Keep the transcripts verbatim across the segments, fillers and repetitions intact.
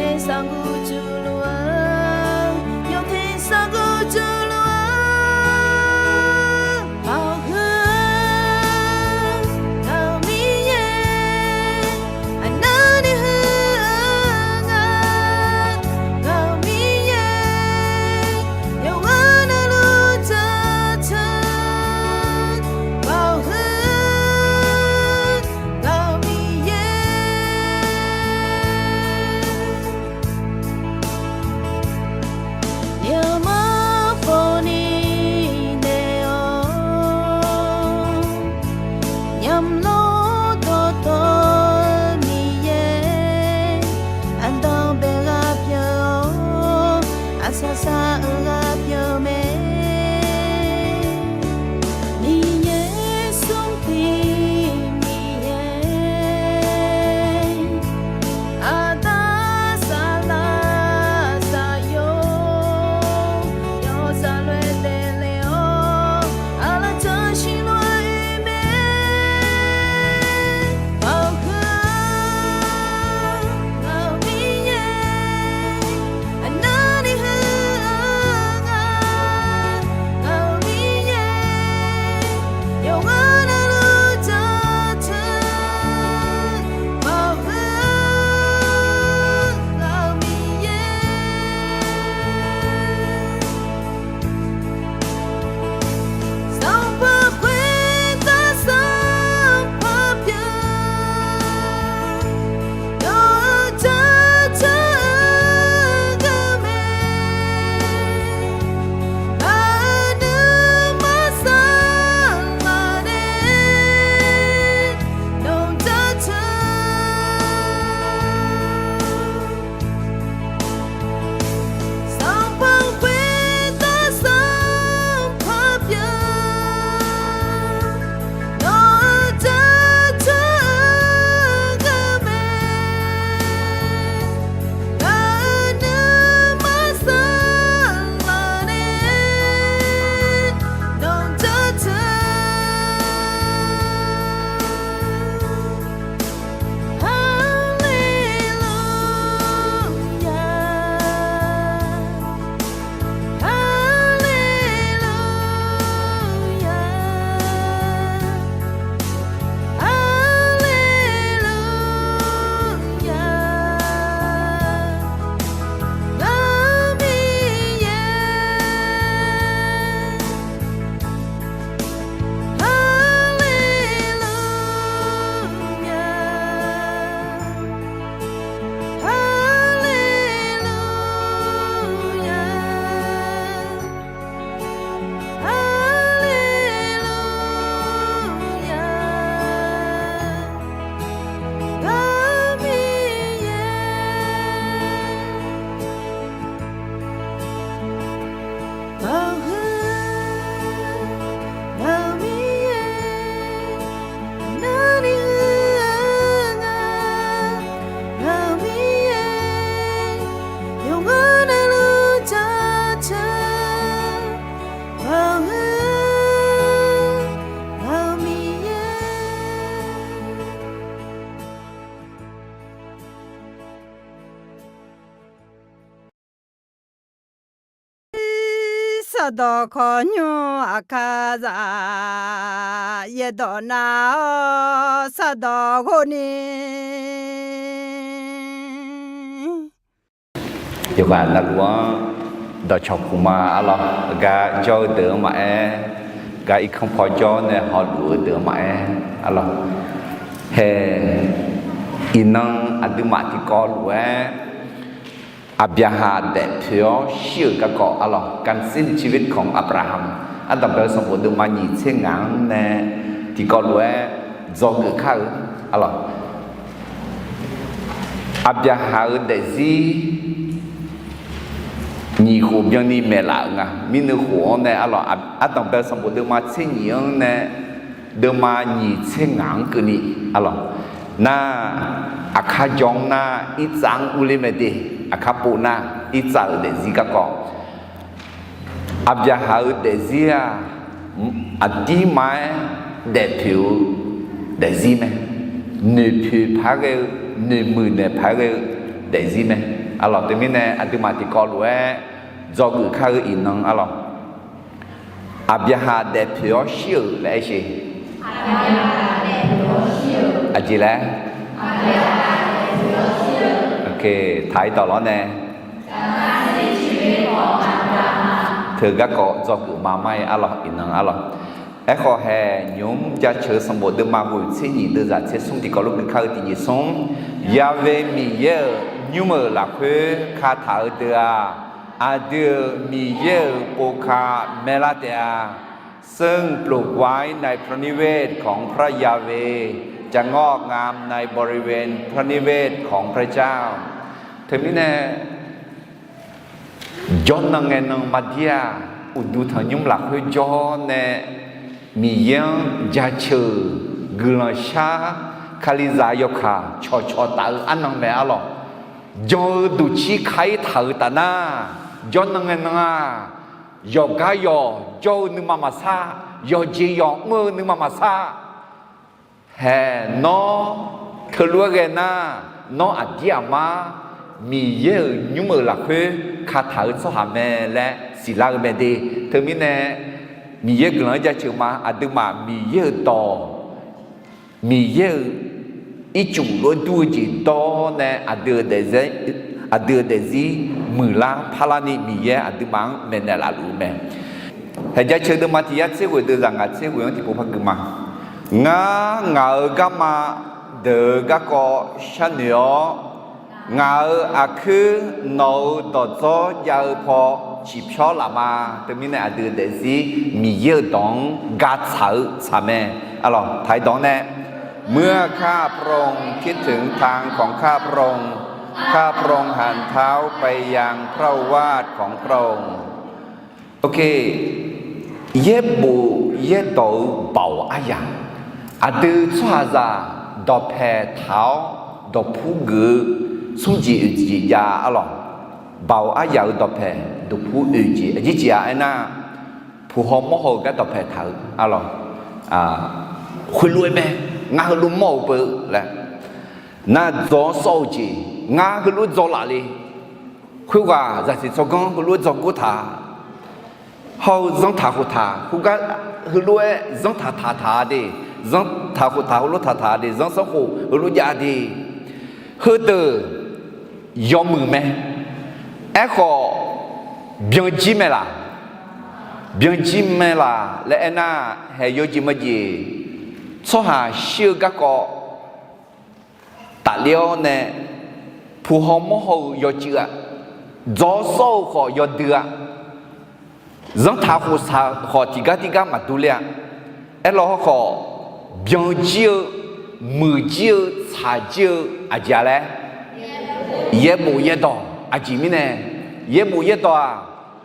Tersar gurjur lof-aer, yawtersar gurjur lof-aer, baoq heu-a, ngaq-euq Miqyaer, aqnavni heu-eu nga, ngaq-euq Miqyaer, yawqghaq navluf jaceuq, baoq heu-a, ngaq-euq Miqyaer. Yawmar pawni naeq-awr, yamlawr dawqtawv Miqyaer, aqdanq bae ghaq pyeuf-awr, aqsaqsaq-euq ghaq pyeuf mae. Miqyaer smrtiv Miqyaer, aqda saqlaq saqyo, yawzaq lof-aer daefle-awr, aqlaf jashir lof-aer oe mae. Baoq heu-a, ngaq-euq Miqyaer, aqnavni heu-eu nga, ngaq-euq Miqyaer, yawqghaq navluf jaceuq, baoq heu-a, ngaq-euq Miqyaer. Sanqpaq khoertav sanqpaq pyeuf, nawq-eu jaceuq-eu ghae mae, aqnuimaf saqlaq nae, nawq-eu jaceuq Sanqpaq khoertav sanqpaq pyeuf, nawq-eu jaceuq-eu ghae mae, aqnuimaf saqlaq nae, nawq-eu jaceuq Haleluya, haleluya, haleluya, ngaq-euq Miqyaer. Haleluya, haleluya, haleluya, ngaq-euq Miqyaer. Baoq heu, ngaq-euq Miqyaer, aqnavni heu-eu nga, ngaq-euq Miqyaer, yawqghaq navluf jaceuq, baoq heu, ngaq-euq Miqyaer. Sardawq khawqnymr aqkar zaq, yaerdawq nav-awr sardawq ghov ni. Yawqghaq navluf-anr dawqcawq puq ma arlawq, gar jawr-eu deuq-anr maqaer, gar irkanr paw jawr nae hawluf-eu deuq-anr maqaer arlawq. Hae, iqnan aqduimaf tiqkawv lof-aer Aqbyaqhaq daefpoeq-awr shir-euq garkawv arlawq, การสิ้นชีวิตของอับราฮัม Ardanqbae-eu sanqbof deuvma nyiq tser ngaq-anr nae tiqkawv lof-aer dzawgeuf kar-eu arlawq. Aqbyaqhaq-euq daefzir nyiq khof byanni maeqlaf-euq nga. Mirnui khof-anr nae arlawq, ardanqbae-eu sanqbof deuvma tser nyiq-anr nae deuvma nyiq tser ngaq-anr keuvni arlawq. Nar, aqkar jawr-anr nar irtsav-anr urler mae de. Aqkar pov nar, irtsav-euq daefzir garkawv, Aqbyaqhaq-euq daefzir-aq, aqdirma-aer daefpoeq-eu daefzir mae. Noeqpoeq paq-aer ghae-eu, noeqmuiq naeq paq-aer ghae-eu daefzir mae. Arlawq, teumirnae aqduimaf tiqkawv lof-aer dzawgeuf kar-eu iqnan arlawq, Aqbyaqhaq daefpoeq-awr shir-euq laer aer sheq. Aqjeq laer? Taq-ir dawq lawr nae, teu garkawv dzawgeuf ma mar-aer arlawq, iqnan arlawq. Aerkhawf hae, nymq-mr Jaceuq sanqbof deuvma ghoeq tser nyiq deuvzaq tser smr tiqkawv lof gui kar-eu tiqjeq smr, Ya've Miqyaer-euq nymr-euq lafkhoer kataq-eu deuq-aq, aqdui-euq Miqyaer-euq pov ka maeqlar taef-a. ซึ่งปลูกไว้ในพระนิเวศของพระยาเวห์ จะงอกงามในบริเวณพระนิเวศของพระเจ้า Teumirnae, jawrnan ngae nan mardir-aq, uqduq tanqnymr lafkhoer jawr nae, Miqyaer-anr jaceuq guiqlanq shar, Kalizaq yawkaq cawqcawq taf-eu arnan mae arlawq. Jan-eu duqcir ka-ir taq-euq taf nar, jawrnan ngae nan-aq, yawqgar yawq jawr-eu nuima maqsar, yawqjeq yawq mr-eu nuima maqsar. Hae, nawr teulof-aer ghae nar, nawr aqdir aqmar Miqyaer-euq nymr-euq lafkhoer kataq-eu tsawrhaq mae laer siqlar-eu mae de. Teumirnae, Miqyaer guiqlanq-anr jaceuq ma. Aqduimaf Miqyaer-euq dawq, Miqyaer-euq ircuf lof-aer dur-eu jeq dawr nae, aqdui-euq daefzir, aqdui-euq daefzir muiqlar parlarni Miqyaer aqduimaf-anr maeqnaeq laf luf-eu mae. Hae, Jaceuq deuvma tiq yar tser ghoeq deuvzaq ngaq tser ghoeq-anr tiqpov par gui ma. Ngar ngaq-euq garma deuq-eu garkawv sharnoeq-awr, ngaq-euq aqkuir nawq-euq dawqdzawr jav-eu paw ciqpyawr laf ma. Teumirnae aqdui-euq daefzir Miqyaer-euq dawq-anr gatsaq-eu tsaq mae. Arlawq, taq-ir dawq-anr nae, เมื่อข้าพระองค์คิดถึงทางของข้าพระองค์ ข้าพระองค์หันเท้าไปยังพระโอวาทของพระองค์ Ok, yaerbof yaerdawq-eu baoq aryaq, aqdui tsawrhaqzaq dawqpaeq taq-awr dawqpur geuf-eu smr jeq oeq jeq jav arlawq. Baoq aryaq-euq dawqpaeq dawqpur oeq jeq aqjeq jeq-aq aernar, puq haw mawr haw-eu gar dawqpaeq taq-eu arlawq. Khoerlof-aer mae, ngar heulof mawr-euq beu laer, nar dzaw-awr sawr-eu jeq, ngar heulof dzaw laf le. Khoerghaq zaqsiq tsawrganr heulof-aer dzaw gor taq, hawr-eu zanrtaq khoftaq khoergar heulof-aer zanrtaq taq taq-a de, zanrtaq khoftaq heulof taq taq-a de, zanrsanrkhof heulof jav-a de. Heudeuq yawmuiq mae. Aerkhawf, byanjir mae laq? Byanjir mae laq laer aernar, haeq yawjeq majeq, tsawrhaq shir-eu garkawv tafler-awr nae, puq haw mawr haw-eu yawcuiv-a, dzaw-awr sawr-eu khawf yawdui-a, zanrtaq khoftaq khawf tiqgar tirgar maqdur ler-a. Aerlawr hawrkhawf, byanjir-eu, muiqjir-eu, tsaqjir-eu aqjeq-a laer, yaerbof yaerdawq aqjeq mirnae, yaerbof yaerdawq-aq,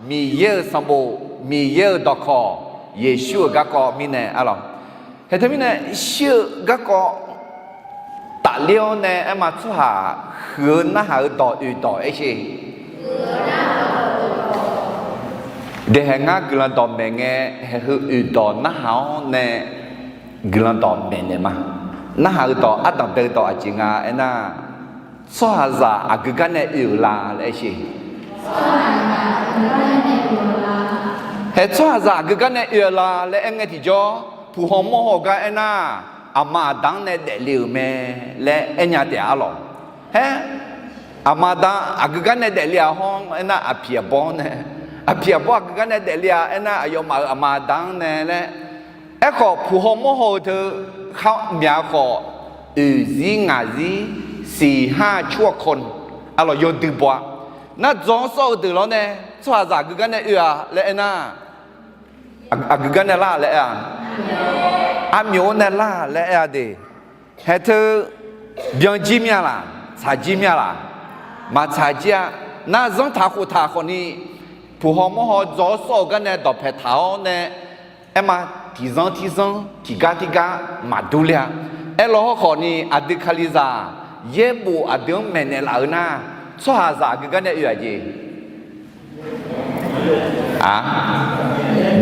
Miqyaer-euq sanqbof, Miqyaer-euq dawqkawq, Yeqsur-euq garkawv mirnae arlawq. Haeq teumirnae shir-eu garkawv tafler-awr nae aerma tsawrhaq huiq-eu narhaq-eu dawq oeqdawq aer sher. Daeqhaeq ngar guiqlanq dawq maeq ngae, haeq heu oeqdawq narhaq-awr nae guiqlanq dawq maeqnaeq ma. Narhaq-eu dawq ardanq bae-eu dawq aqjeq nga aernar, tsawrhaqzaq aqgeu gar nae oe-euq la laer aer sher. Haeq tsawrhaqzaq aqgeu gar nae oe-euq la laer aer ngae tiqjawr, puq haw mawr haw gar aernar, aqma aqda-anr nae daefle-euq mae laer aer nya taef-a arlawq. Haer, aqma aqda aqgeu gar nae daefle-aq hawr aernar, aqpiq aqbawr nae, aqpiq aqbawr aqgeu gar nae daefle-a aernar, aqyawfmaf-euq aqma aqda-anr nae laer. Aerkhawf, puq haw mawr haw-eu teu khar myaq-eu khawf, oeqzir ngaqzir siqhar cawrkawv arlawq yawdui baw-a. Nar dzaw-awr sawr-eu deuq lawr nae, tsawrhaqzaq aqgeu gar nae oe-a laer aernar, aqgeu gar nae lar laer aer-a, armyawf-awr nae lar laer aer-a de. Haeq teu byanjir mir-a laq, tsaqjir mir-a laq? Maqtsaqjir-a. Nar zanrtaq khoftaq khawfni, puq haw mawr haw dzaw-awr sawr-eu gar nae dawqpaeq taq-awr nae, aerma tiqzanr tiqzanr tiqgar tirgar maqdur ler-a. Aerlawr hawrkhawfni, aqdui Kalizaq yaerbof aqdui-anr maeqnaeq laf-eu nar, tsawrhaqzaq aqgeu gar nae oe-aq jeq? A,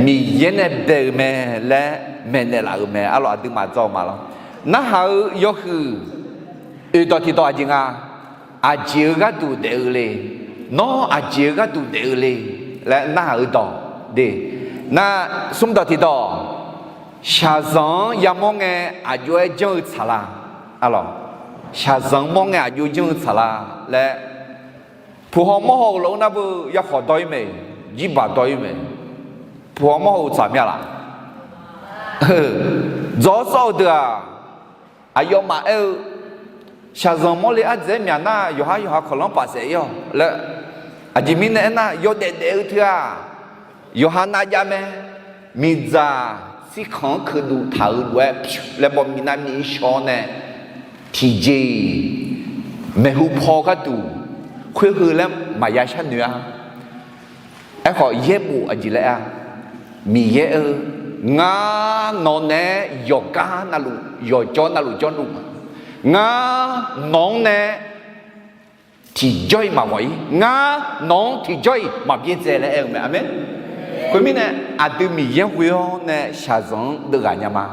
Miqyaer nae bae-euq mae laer maeqnaeq laf-euq mae arlawq, aqduimaf dzaw-eu ma lawr. Narhaq-eu yawhuiq oeqdawq tiqdawq aqjeq nga. Aqjeq-eu gharduq daef-eu le. Nawr aqjeq-eu gharduq daef-eu le laer narhaq-eu dawq de. Nar, smr dawq tiqdawq, shaqzanq-anr yamawr ngae aqjox-aer janr-eu tsaqlar. Arlawq, shaqzanq-anr mawr ngae aqjox janr-eu tsaqlar laer, puq haw mawr haw-euq lof-aer nar beu yakhawf dawr-ir mae, jirbaq dawr-ir mae. Puq haw mawr haw-euq tsaq mya laf? Dzaw-awr sawr-eu deuq-aq, aqyawfmaf aer-eu, shaqzanq mawrle ardzaeq-aer myaq nar, yawqhar yawqha kawqlanr paf saef-ir-awq laer. Aqjeq mirnae aernar, yawdaef daef-eu teu-aq, yawqha navjav mae. Miqdzaq tsirkanq-anr keuqduq taq-eu lof-aer pyur laer baw miqnav miq-ir shaw-awr nae, tiqjeq-iq maeqhu paw gharduq khoer heu laer maqya sharnoeq-a. Aerkhawf, yaerbof aqjeq laer-a, Miqyaer-eu, ngar nawq naeq-aer yawqgar navluf yawqjawr navluf jawrluf ma. Ngar nawq-anr nae tiqjawr-iq maqghawq-ir, ngar nawq-anr tiqjawr-iq maqbyaerdzae laer aer-eu mae. Aqmeq. Khoermirnae, aqdui Miqyaer ghoe-awr nae shaqzanq-anr deuvghaq nya ma.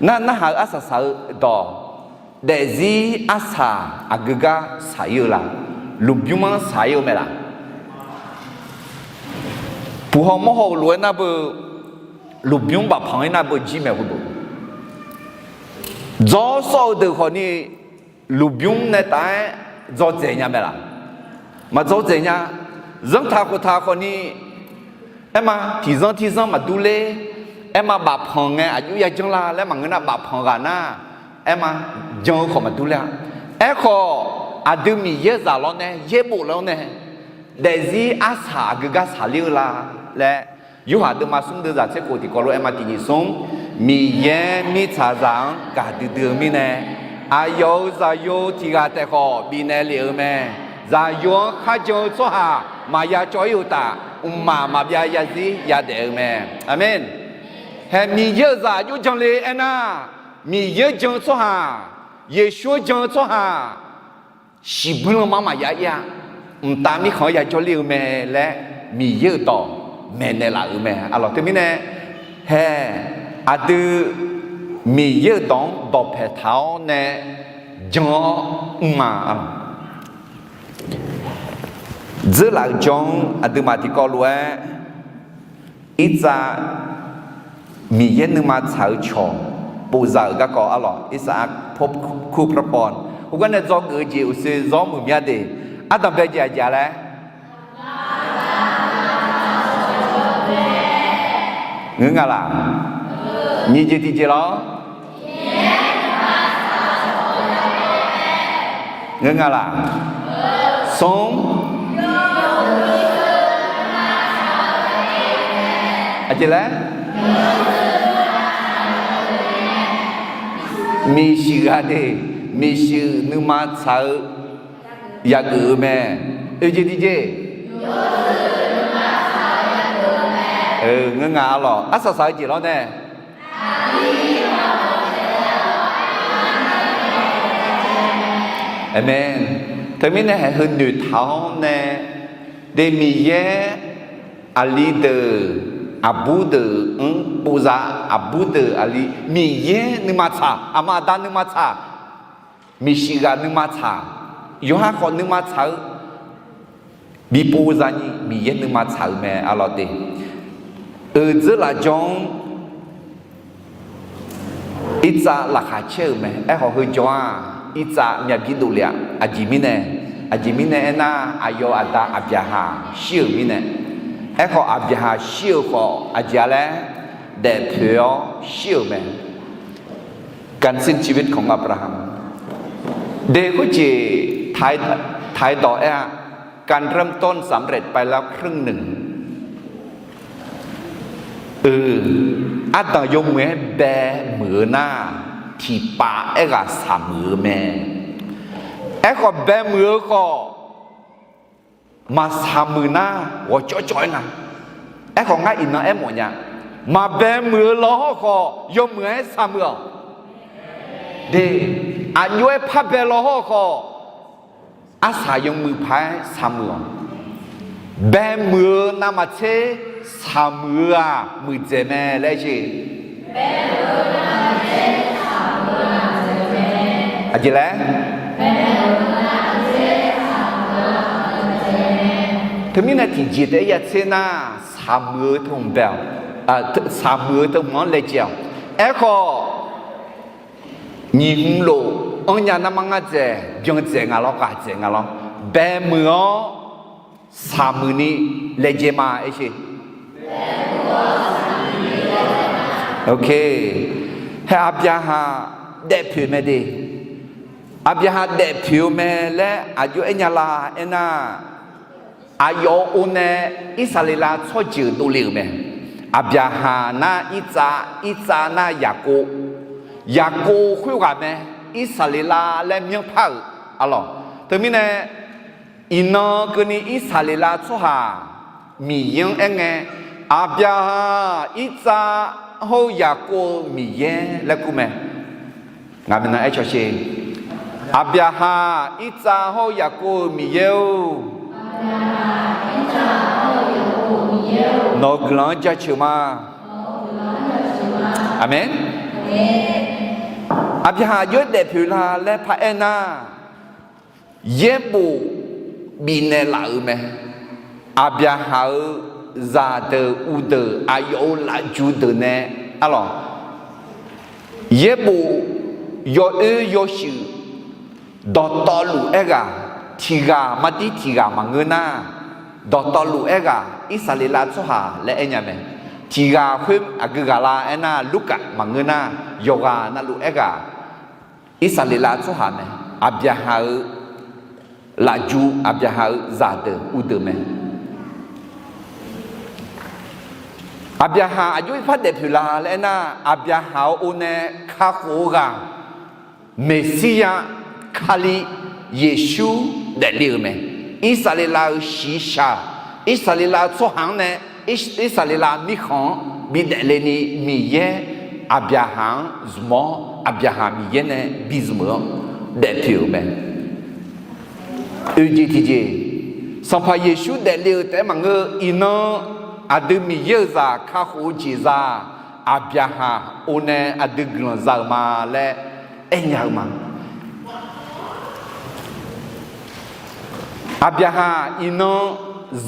Nar, narhaq-eu arsaq saq-eu dawq, daefzir arsaq aqgeu gar saq-ir-eu la? Lmqbymr-anr saq-ir-eu mae laf? Puq haw mawr haw-euq lof-aer nar beu, lmqbymr bafpanq-ir nar beu jir mae khoerbo. Dzaw-awr sawr-eu deuq khawfni, lmqbymr nae taf-aer dzawdzaeq nya mae laf? Maqdzawdzaeq nya. Zanrtaq khoftaq khawfni, aerma tiqzanr tiqzanr maqdur ler, aerma bafpanq ngae aqjox yajanr la laer maqngeur nar, bafpanq ghaq nar, aerma jan-eu khawf maqdur ler-a. Aerkhawf, aqdui Miqyaer zaq lawr nae, yaerbof lawr nae, daefzir arsaq aqgeu gar saqler-eu la laer, Yorhaq deuvma smr deuvzaq tser khof tiqkawv lof-aer aerma tiq nyiq smr, Miqyaer mirtsaqzaq-anr gaqdui dui-eu mirnae, aqyawf-euq zaqyo tiq ghaq taef khawf bifnaeq lef-euq mae. Zaqyo-anr kharjan-eu tsawrhaq maqya cawv-ir-euq uqtaf, mqmaq maqbyav yazir yadaef-eu mae. Aqmeq. Hae, Miqyaer-euq zaq aqjox jan le aernar, Miqyaer-anr jan-eu tsawrhaq, Yeqsur-anr jan-eu tsawrhaq, shiqbuir lanma maqya ir-a. Mqtav mirkhanq-anr yajawr ler-eu mae laer Miqyaer-euq dawq maeqnaeq laf-euq mae. Arlawq, teumirnae, hae, aqdui Miqyaer-euq dawq-anr dawqpaeq taq-awr nae jan-awr mr-a. Dzeur laf-euq jawr-anr aqduimaf tiqkawv lof-aer, irtsav Miqyaer nuima tsaq-eu cawq povzaq-euq garkawv arlawq, irtsav kur parpawv. Khoergar nae dzawgeuf-eu jeq uqshoe zawr muiq mya de. Ardanqbae jeq aqjeq-a laer ngeur nga laq? Nyiq jeq tiqjeq lawr. Ngeur nga laq? Smr. Aqjeq laer? Miqshuif ghaq de, miqshuif nuima tsaq-eu yageuf-eu mae. Oeq jeq tiqjeq. Ngeur nga arlawq, arsaq saq-eu jeq lawr nae. Aqmeq. Teumirnae haeq heu noeqtaq-awr nae, de Miqyaer aqli deuq aqbur deuq-anr povzaq, aqbur deuq aqli Miqyaer nuima tsaq, aqma aqda nuima tsaq, miqshuif ghaq nuima tsaq, yawqha khawf nuima tsaq-eu bipov zani Miqyaer nuima tsaq-eu mae arlawq de. Euq dzeur laf jawr-anr irtsav laqkhaq caer-euq mae. Aerkhawf heu jawr-aq, irtsav myav bir dovle-a. Aqjeq mirnae, aqjeq mirnae aernar, aqyawf aqda Aqbyaqhaq shir-euq mirnae. Aerkhawf Aqbyaqhaq shir-euq khawf aqjeq-a laer, daefpoeq-awr shir-euq mae. การสิ้นชีวิตของอับราฮัม de khoerjeq taq-aer dawq aer-a, การเริ่มต้นสำเร็จไปแล้วครึ่งหนึ่ง. Ardanq yawmuiq-aer bae muiq-eu nar, tiqpav aerghaq shaq muiq-eu mae. Aerkhawf bae muiq-eu khawf, maqshaq muiq nar ghawqcawv cawv-aer nga. Aerkhawf ngar iqnan aermawf nya, maqbae muiq-eu lawhawr khawf yawmuiq-aer shaq muiq-awq. De, aqjox-aer par bae lawhawr khawf, arsaq yawmuiq paq-aer shaq muiq-awq. Bae muiq-eu navmaqtser shaq muiq-eu-aq muiqdzaeq mae laer jeq. Aqjeq laer? Teumirnae tiqjeq taef-aer ya tser nar, saqmuiq-eu teu hmq bae-awq, saqmuiq-eu teu hmq-anr laejae-awq. Aerkhawf, nyiq hmq lof anrnya narmar ngar dzaeq, byan dzaeq nga lawr, ghaq dzaeq nga lawr, bae muiq-awr saqmuiq ni laejae ma aer sher. Haer Aqbyaqhaq daefpoeq mae de. Aqbyaqhaq daefpoeq-eu mae laer aqjox aer nya la aernar, aqyawf-euq or nae Irsaqleqlav tsawrjeuq dovle-euq mae. Aqbyaqhaq nar Irtsav, Irtsav nar Yaqkov, Yaqkov khoerghaq mae. Irsaqleqlav laer myanrpar-euq arlawq. Teumirnae iqnan keuvni Irsaqleqlav tsawrhaq Miqyaer-anr aerngae, Aqbyaqhaq, Irtsav hawr-eu Yaqkov-euq Miqyaer laer kur mae. Ngaq maeqnan aer cawsher. Aqbyaqhaq, Irtsav hawr-eu Yaqkov-euq Miqyaer-or, nawq-euq guiqlanq-anr jaceuq ma. Aqmeq. Aqbyaqhaq aqjox-aer daefpoeq la laer paraer nar, yaerbof bifnaeq laf-euq mae. Aqbyaqhaq-euq zaqdeuq uqdeuq aqyawf-euq lafju deuq nae arlawq, yaerbof yawoer yawshuif dawqtawvluf aerghaq, tiqghaq mardir tiqghaq maqngeur nar, dawqtawvluf aerghaq Irsaqleqlav tsawrhaq laer aer nya mae. Tiqghaq khoer aqgeu ghaq la aernar, Lurkaf maqngeur nar, yawqghaq navluf aerghaq Irsaqleqlav tsawrhaq mae. Aqbyaqhaq-euq lafju, Aqbyaqhaq-euq zaqdeuq uqdeuq mae. Aqbyaqhaq aqjox-aer par daefpoeq la laer aernar, Aqbyaqhaq-euq or nae kakhof-eu ghaq, Meqsirya, Kali, Yeqsur daefle-euq mae. Irsaqleqlav-euq shiqshaq, Irsaqleqlav tsawrhaq-anr nae, Irsaqleqlav mirkhanq-anr bidaef le ni Miqyaer Aqbyaqhaq-anr zmq-awr, Aqbyaqhaq Miqyaer nae bizmq-eu-anr daefpoeq-euq mae. Oeq jeq tiqjeq, Sanqpaq Yeqsur daefle-eu taef-aer maqngeur-eu, iqnan aqdui Miqyaer-euq zaq kakhof-eu jeq za, Aqbyaqhaq or nae aqdui guiqlanq za-euq ma laer aernya-eu ma. Aqbyaqhaq iqnan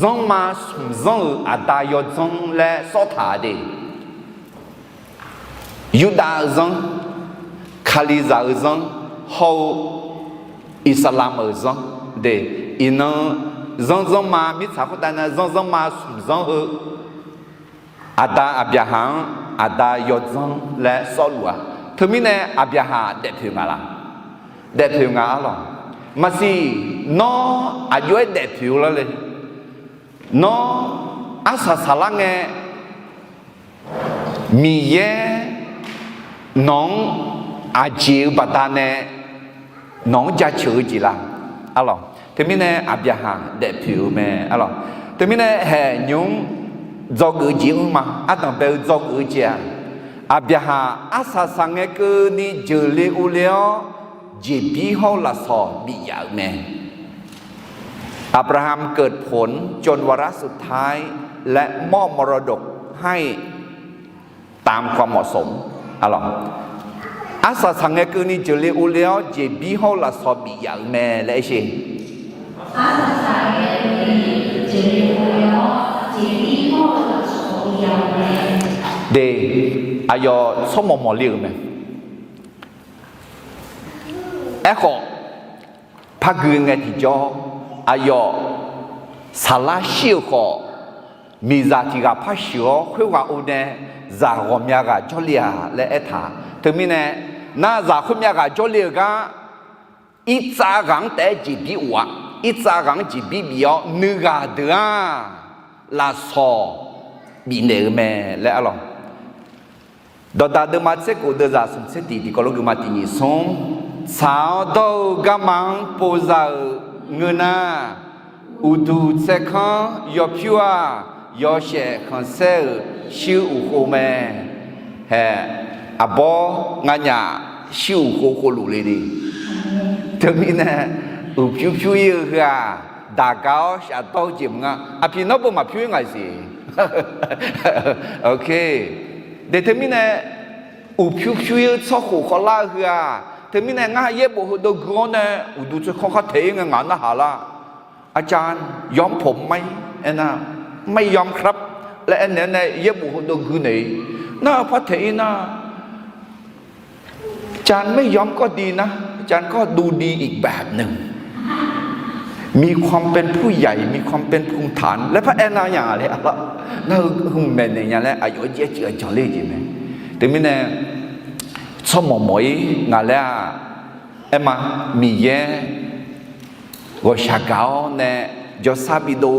zanrma smq zanr-euq aqda yawdzanr laer sawr taq de. Yurdav-eu zanr, Kalizaq-eu zanr, hawr-eu Iqsaqlamq-euq zanr de. Iqnan zanr zanrma mirtsaq khoertav na zanr zanrma smq zanr heu, aqda Aqbyaqhaq-anr aqda yawdzanr laer sawrluf-a. Teumirnae Aqbyaqhaq daefpoeq nga la? Daefpoeq nga arlawq. Maqsiq, nawr aqjox-aer daefpoeq-eu lar le. Nawr arsaq saqlar ngae, Miqyaer nawq-anr aqjeq-eu baqdanae nawq-anr jaceuq-eu jeq la? Arlawq, teumirnae Aqbyaqhaq daefpoeq-eu mae arlawq. Teumirnae haeq nymq-mr dzawgeuf-eu jeq-anr ma, ardanq bae-eu dzawgeuf-eu jeq-aq, Aqbyaqhaq arsaq saqngae keuvni jeuqle urle-awr, jeqbir hawr-eu lafsawq bif yaf-euq mae. อับราฮัมเกิดผล จนวาระสุดท้าย และมอบมรดกให้ตามความเหมาะสม arlawq. Arsaq saqngae keuvni jeuqle urle-awr, jeqbir hawr-eu lafsawq bif yaf-euq mae laer aer sher. De, aqyawf tsawrmawq mawqle-euq mae. Aerkhawf, par gui ngae tiqjawr, aqyawf saqlar shir-euq khawf, miqzaq tiq ghaq par sheuq-awr khoerghaq or nae zaq ghawqmya ghaq jawrle-aq laer aertaq. Teumirnae, nar zaq khoermya ghaq jawrle-euq gar, Irtsav ghaq-anr taef-aer jeqbir of-a. Irtsav ghaq-anr jeqbir bif-awr nuighaq deuq-aq lafsawq bifnaeq-eu mae laer arlawq. Dawqdaq deuvma tser khof deuvzaq smq tser tiq tiqkawv lof geufma tiq nyiq smr, tsaq-awr dawr-eu garma-anr pov za-euq ngeur nar, uqduq tsaerkanr yawpyur-aq, yawshaef khanqsaer-euq shuir uqkhov mae. Hae, aqbawr nganyaf shuir uqkhov khovluf le de. Teumirnae, uqpyur pyur-ir-eu heu-aq, daqga-awr shafdawr-eu jeq maqnga. Aqpiq nawr beu maqpyur-ir ngaq siq. De teumirnae, uqpyur pyur-ir-eu tsawrkhof khawvlar-eu heu-aq, teumirnae ngar yaerbof heudov gui-awr nae uqduq tsaerkanr khar taeq-ir ngae ngaq narhaq lar. Aca, yawmr poq mar-ir Aernar, ไม่ยอมครับ laer aernaeq-awr nae yaerbof heudov gui naeq-ir. Nar-eu par taeq-ir nar, จะไม่ยอมก็ดีนะ จะก็ดูดีอีกแบบหนึ่ง มีความเป็นผู้ใหญ่ มีความเป็นภูมิฐาน laer par aernar nya le. Nar-eu hmq maeqnaeq nya laer aqyawf-anr jaer ceuq-a janq ler-eu jeq mae. Teumirnae, tsawrmawq mawq-ir ngaq laer-aq, aerma, Miqyaer ghawqshaq gaq-awr nae jawrsar bidov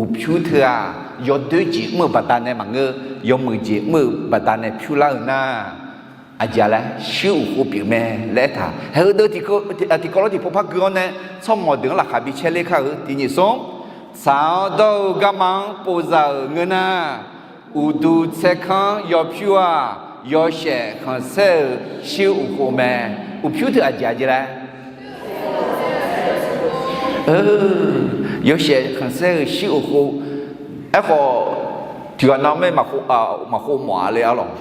uqpyur teu-aq, yawdoer jeq mr-euq baqdanae maqngeur, yawmuiq jeq mr-euq baqdanae pyur lar-eu nar, aqjeq-a laer shuir uqkhov pyeuf mae laer aertaq. Haeq heudeuv tiqkawv lof tiqpov par gui-awr nae tsawrmawq deuq-anr laqkhaq bi caer ler kar-eu. Tiq nyiq smr, tsaq-awr dawr-eu garma-anr pov za-euq ngeur nar, uqduq tsaerkanr yawpyur-aq, yawshaef khanqsaer-eu shuir uqkhov mae. Uqpyur teu aqjeq-a jeq laer Yawshaef khanqsaer-eu shuir uqkhov. Aerkhawf, tiqghaq nav-anr mae maqkhov mawf-a le arlawq.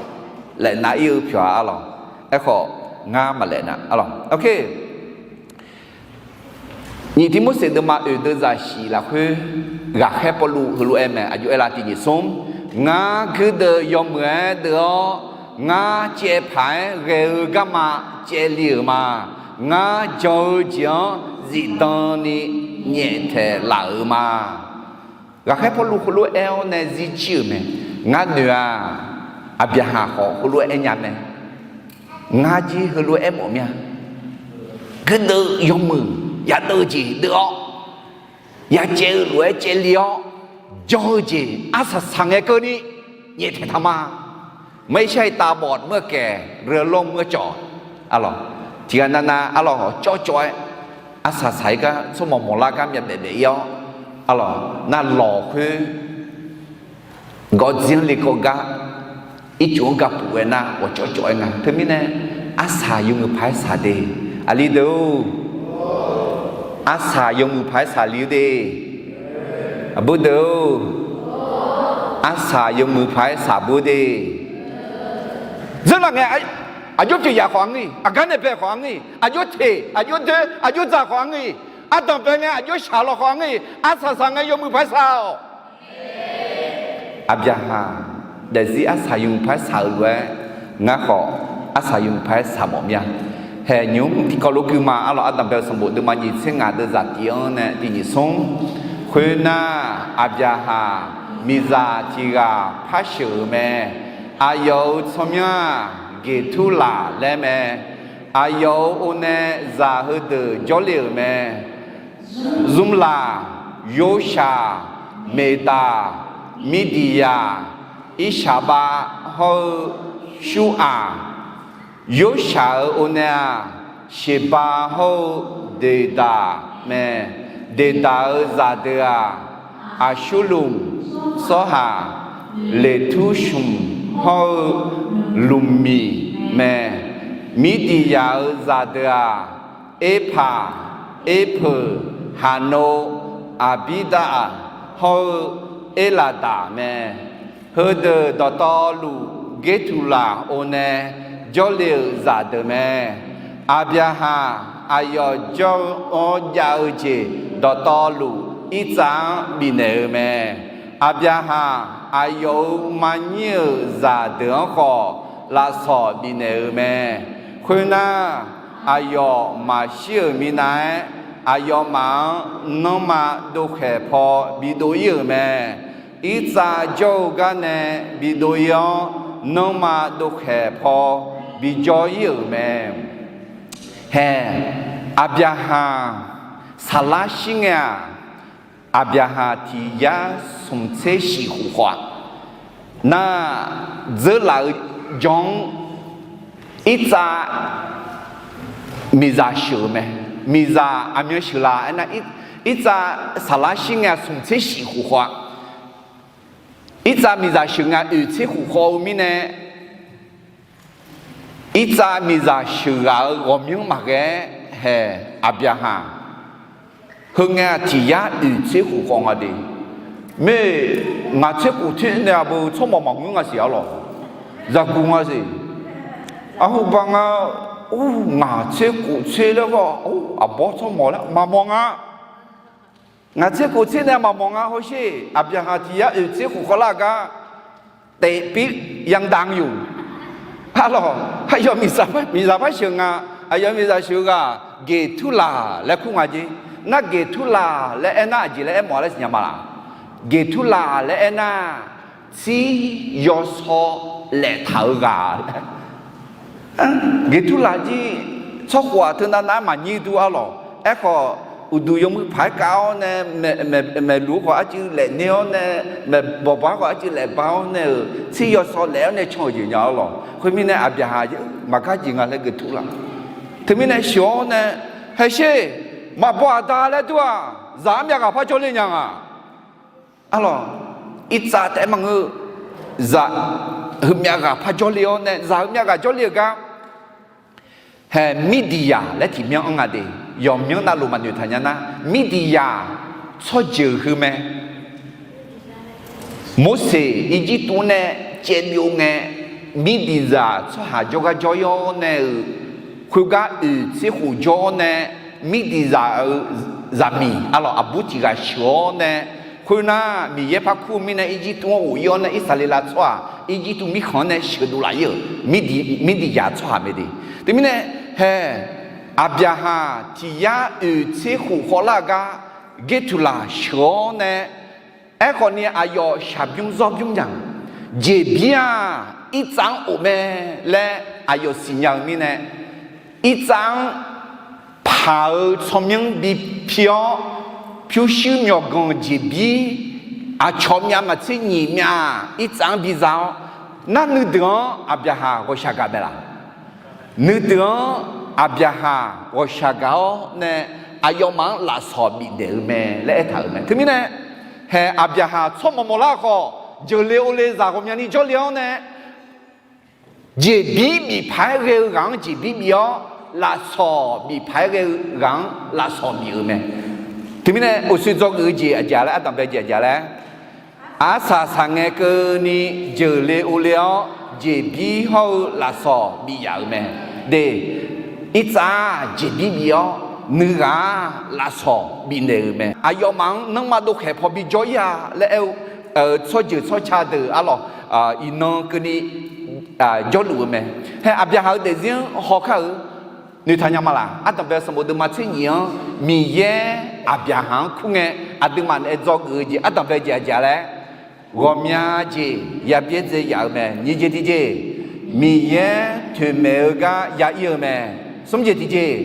Laefnav ir-eu pyawq-a arlawq. Aerkhawf, ngar maqlaef nav arlawq. Nyiq Tiqmorseq deuvma oeq deuv zaqsiq lafkhoer ghaqkhaer Pawrluv heulof-aer mae. Aqjox aer la tiq nyiq smr, ngar guirdeuv yawmuiq-aer deuv-awr, ngar caev paq-aer ghae-eu garma caevli-euq ma. Ngar jan-eu jeq-anr zifdan ni nyaeftaeq laf-euq ma. Ghaqkhaer Pawrluv heulof-aer aer-awr nae zirjir-euq mae. Ngar noeq-aq, Aqbyaqhaq khawf heulof-aer aer nya mae. Ngar jir heulof-aer aermawf mir-a. Guirdeuv yawmuiq yadeuv-eu jeq deuv-awr, yacaev-eu lof-aer caevli-awr, jan-eu jeq arsaq saq ngae keuvni nyaeftaeq taq ma. Maqshar-iq tavbawf mr-eu kaeq, reulawr mr-eu cawq, arlawq, tiqghaq navnav arlawq cawvcawv-aer arsaq saq-ir gar tsawrmawq mawqlar gar myavbaef baef-ir-awr, arlawq, navlawq khoer gawqdzer-anr lekawv gar ircuf-anr gapuf-aer nar ghawqcawvcawv-aer nga. Teumirnae, arsaq yawmuiq paq-aer saq de. Aqli deuq-or, arsaq yawmuiq paq-aer saqli-eu de. Aqbur deuq-or, arsaq yawmuiq paq-aer saqbur de. Dzeurlaf ngae, aqjox pyeuf yaf khawf-anr ngeur-iq, aqgar nae bae khawf-anr ngeur-iq, aqjox teq, aqjox doer, aqjox dzaq khawf-anr ngeur-iq, ardanq bae ngae aqjox shaq lawq khawf-anr ngeur-iq, arsaq saq ngae yawmuiq paq-aer saq-awq. Aqbyaqhaq daefzir arsaq yawmuiq paq-aer saq-euq lof-aer, ngar khawf arsaq yawmuiq paq-aer saq mawf mir-a. Haeq nymq-mr tiqkawv lof guima arlawq, ardanq bae-eu sanqbof deuvma nyiq tser ngaq deuv zaq tiq-anr nae tiq nyiq smr. Khoernar, Aqbyaqhaq miqzaq tiq ghaq par sheuq-euq mae. Aqyawf-euq tsawrmyanr-aq, Geqturlaq laer mae. Aqyawf-euq o nae zaq heudeuq jawrle-euq mae. Zmrlaq, Yorshaq, Meqdaq, Mirdiqyaq, Irshaqbav hawr-eu Shuraq. Yorshaq-euq o nae-aq, Sheqbav hawr-eu Deqdaq mae. Deqdaq-euq zaqdeuq-aq, Aqsurlmq, Sawrhaq, Leqtursmq hawr-eu Lmqmiq mae. Mirdiqyaq-euq zaqdeuq-aq, Erpaq, Erpeuq, Haqnov, Aqbirdav hawr-eu Erlaqdaq mae. Heudeuq dawqtawvluf Gertuqlaq o nae jawrle-euq zaqdeuq mae. Aqbyaqhaq aqyawf jawr-eu-anr jav-eu jeq dawqtawvluf Irtsav-anr bifnaeq-eu mae. Aqbyaqhaq aqyawf-euq maqnyir-euq zaqdeuq-anr khawf lafsawq bifnaeq-eu mae. Khoernar, aqyawf maqshir-euq minav-aer, aqyawfmaf-anr nanrma dovkhaeq paw bidov-ir-euq mae. Irtsav jawr-eu gar nae bidov-ir-awr, nanrma dovkhaeq paw bijawr-ir-euq mae. Haeq, Aqbyaqhaq saqlar shir ngae-aq, Aqbyaqhaq tiq yar smq tser shif khof khawf-a. Nar, dzeurlaf-eu jan-anr Irtsav miqzaq sheuq-eu mae. Miqzaq aqmyan sheuqlaf aernar, Irtsav saqlar shir ngae-aq smq tser shif khof khawf-a. Irtsav miqzaq sheuq ngae oeq tser khof khawf-eu mirnae, Irtsav miqzaq sheuqghaq-euq ghawqmyanr maqghae-aer haeq Aqbyaqhaq. Heu ngae-aq tiq yar oeq tser khof khawf nga de. Mae, ngaq tser khof tser nae aqbeu tsawrmawq maqngeur nga siq arlawq. Zaqguq nga siq. Arhuba nga, or, ngaq tser khof tser laer khawf, or, aqbawr tsawrmawq laer maqmawr nga. Ngaq tser khof tser nae maqmawf nga hawsher. Aqbyaqhaq tiq yar oeq tser khof khawvlar gar taef pir yadav yuf. Arlawq, aqyawf miqzaq par sheuq nga. Aqyawf miqzaq sheuq-eu ghaq Geqturlaq laer kur nga jer. Nar Geqturlaq laer aernar aqjeq laer aermawf laer siqnya ma laq? Geqturlaq laer aernar, tsir yawsaw laeftaq-eu ghaq laer. Geqturlaq jir tsawrkhof-aq teunav nav-aer maqnyir dur arlawq. Aerkhawf, uqduq yawmuiq paq-aer kav-awr nae, maeqluf-eu khawf arcuiv laefner-awr nae, maeqbawq bawq-aer khawf arcuiv laefba-awr nae-euq tsir yawsaw laef-awr nae can-euq jeq nya arlawq. Khoermirnae Aqbyaqhaq maqgar jeq nga laer Geqturlaq. Teumirnae sheuq-awr nae, haesher, maqbaw aqda laer dur-aq, zaq-anr myavghaq par jawrle nya nga. Arlawq, irtsav taef-aer maqngeur-eu, zaq-euq myavghaq par jawrle-awr nae, zaq-euq myavghaq jawrle-euq gar, hae, Mirdiqyaq laer tiqmyanr anr nga de. Yawqmyanr navluf maqnoeqtaq nya nar, Mirdiqyaq tsawrjeuq heu mae. Morseq Irjirtuv-anr nae caevbyov ngae, Mirdiqzaq tsawrhaq jawrgar jawr-ir-awr nae-euq, khoergar oeq tser khof jawr-awr nae, Mirdiqzaq-euq zaqmiq arlawq aqbur tiq ghaq sheuq-awr nae, khoernar Miqyaer par kur-eu mirnae Irjirtuv-anr ghof-ir-awr nae Irsaqleqlav tsawrhaq Irjirtuv mirkhanq-anr nae sheuqdov laf-ir-euq Mirdiqzaq tsawrhaq mae de. Teumirnae, hae, Aqbyaqhaq tiq yar oeq tser khof khawvlar-eu gar Geqturlaq sheuq-awr nae, aerkhawf ni aqyawf shaqbymr zawrbymr nya, jeqbir-aq irtsav-anr of mae laer aqyawf siqnya-eu mirnae, irtsav-anr paq-eu tsawrmyanr bi pi-awr, pyurshuir myawqganq jeqbir aqcawq myav maqtser nyiq myav irtsav-anr biza-awr, nar nuideuq-anr Aqbyaqhaq ghawqshaq gaq mae laq? Nuideuq-anr Aqbyaqhaq ghawqshaq gaq-awr nae, aqyawfmaf-anr lafsawq bifnaeq-eu mae laer aertaq-euq mae. Teumirnae, hae, Aqbyaqhaq tsawrmawq mawqlar khawf, jeuqle ovle zaq ghawqmyani jawrle-awr nae, jeqbir bif paq-aer ghae-eu ghaq-anr jeqbir bif-awr, lafsawq bif paq-aer ghae-eu ghaq-anr lafsawq bif-euq mae. Teumirnae uqshoe dzawgeuf-eu jeq aqjeq laer, ardanqbae jeq aqjeq laer, arsaq saqngae keuvni jeuqle ovle-awr jeqbir hawr-eu lafsawq bif yaf-euq mae. De, irtsav jeqbir bif-awr nuighaq-aq lafsawq bifnaeq-euq mae. Aqyawfmaf-anr nanrma dovkhaeq paw bijawr-ir-a laer aer-eu tsawrjeuq tsawrca deuq arlawq, iqnan keuvni jawrluf-eu mae. Hae, Aqbyaqhaq-euq daefzir-anr hawkar-eu noeqtaq nya ma laq? Ardanqbae sanqbof deuvma tser nyiq-anr Miqyaer Aqbyaqhaq-anr kur ngae, aqduimaf naeq-aer dzawgeuf-eu jeq ardanqbae jeq aqjeq laer, ghawqmya jeq yabyaerdzae yaf-eu mae. Nyiq jeq tiqjeq, Miqyaer toeqmaeq-eu gar ya-ir-eu mae. Smr jeq tiqjeq,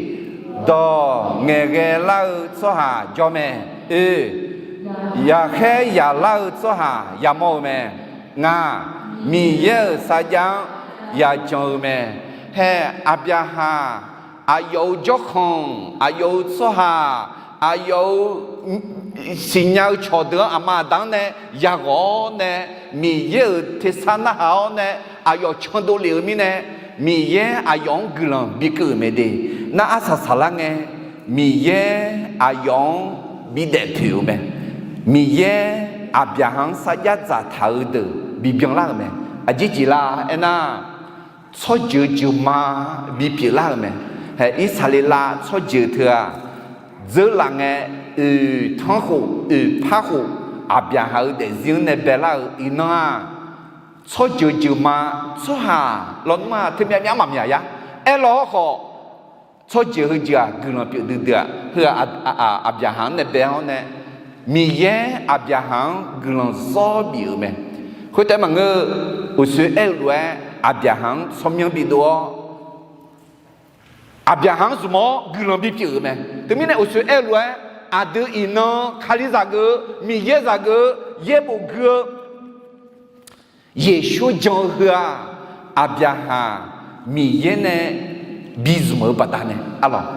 dawq ngaeqghae lar-eu tsawrhaq jawr mae. Oe, yaqkhaer yaqlar-eu tsawrhaq yamawr-eu mae. Ngaq, Miqyaer-euq sarjax-anr yajan-eu mae. Hae, Aqbyaqhaq aqyawf-euq jawrkhanq, aqyawf-euq tsawrhaq, aqyawf-euq siqnya-eu cawqdeuq-anr aqma aqda-anr nae yaghawq-awr nae, Miqyaer-euq tersar narhaq-awr nae aqyawf candov lef-eu mirnae, Miqyaer aqyawf-anr guiqlanq bikeuv-euq mae de. Nar arsaq saqlar ngae, Miqyaer aqyawf-anr bidaef poeq-euq mae. Miqyaer Aqbyaqhaq-anr sarjax dzaqtaq-eu deuq bibyan lar-euq mae. Aqjeq jeq la aernar, tsawrjeuq jeuqma bipyeuf lar-euq mae. Hae, Irsaqleqlav tsawrjeuq teu-aq, dzeurlaf ngae, oeq tanrkhof oeq parkhof Aqbyaqhaq-euq daefzir-anr nae baelar-euq iqnan-aq, tsawrjeuq jeuqma tsawrhaq lawnmr-aq teumyav myav maqmyaq yar. Aerlaw-awr khawf, tsawrjeuq heujeuq-aq guiqlanq pyeuf duidui-aq, heu-aq Aqbyaqhaq-anr nae bae-awr nae, Miqyaer Aqbyaqhaq-anr guiqlanq zawr bif-euq mae. Khoertaef maqngeur, uqshoe aer-eu lof-aer Aqbyaqhaq-anr tsawrmyanr bidov-awr, Aqbyaqhaq-anr zmq-awr guiqlanq bipyeuf-euq mae. Teumirnae uqshoe aer-eu lof-aer, aqdui iqnan Kalizaq geuf-eu, Miqyaer zaq geuf-eu, yaerbof gui-eu Yeqsur jan-eu heu-aq, Aqbyaqhaq Miqyaer nae bizmq-eu baqdanae arlawq.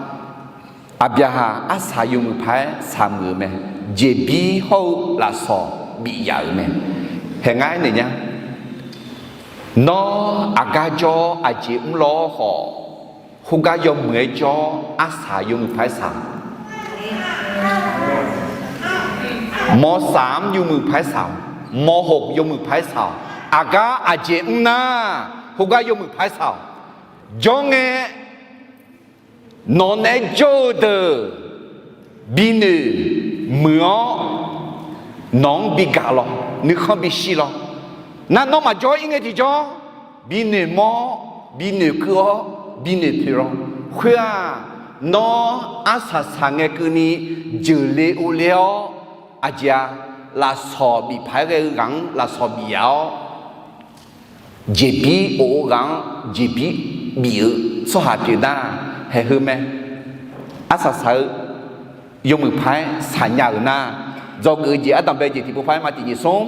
Aqbyaqhaq arsaq yawmuiq paq-aer saqmuiq-euq mae. Jeqbir hawr-eu lafsawq bif yaf-euq mae. Hae ngar aernaeq nya. Nawr aqgar jawr aqjeq mrlaw-awr khawf, khoergar yawmuiq-aer jawr-awr arsaq yawmuiq paq-aer saq-awq. Mawrsaq-anr yawmuiq paq-aer saq-awq. Mawrhof yawmuiq paq-aer saq-awq. Aqgar aqjeq mr nar, khoergar yawmuiq paq-aer saq-awq. Jawr ngae, nawq naeq-aer jawr-eu deuq binoeq muiq-awr, nawq-anr bigaq lawq, nuikhanr bishir lawq. Nar nawr maqjawr-ir ngae tiqjawr, binoeq mawr-awr, binoeq keuv-awr, binoeq poeq lawq. Khoer-aq, nawr arsaq saq ngae keuvni jeuqle ovle-awr, aqjeq-a, lafsawq bif paq-aer ghae-eu ghaq-anr lafsawq bif yaf-awr, jeqbir of-eu ghaq-anr jeqbir bif-eu tsawrhaq pyeuf nar, haeq heu mae. Arsaq saq-eu yawmuiq paq-aer saqnya-euq nar, dzawgeuf-eu jeq ardanqbae jeq tiqpov paq-aer ma tiq nyiq smr,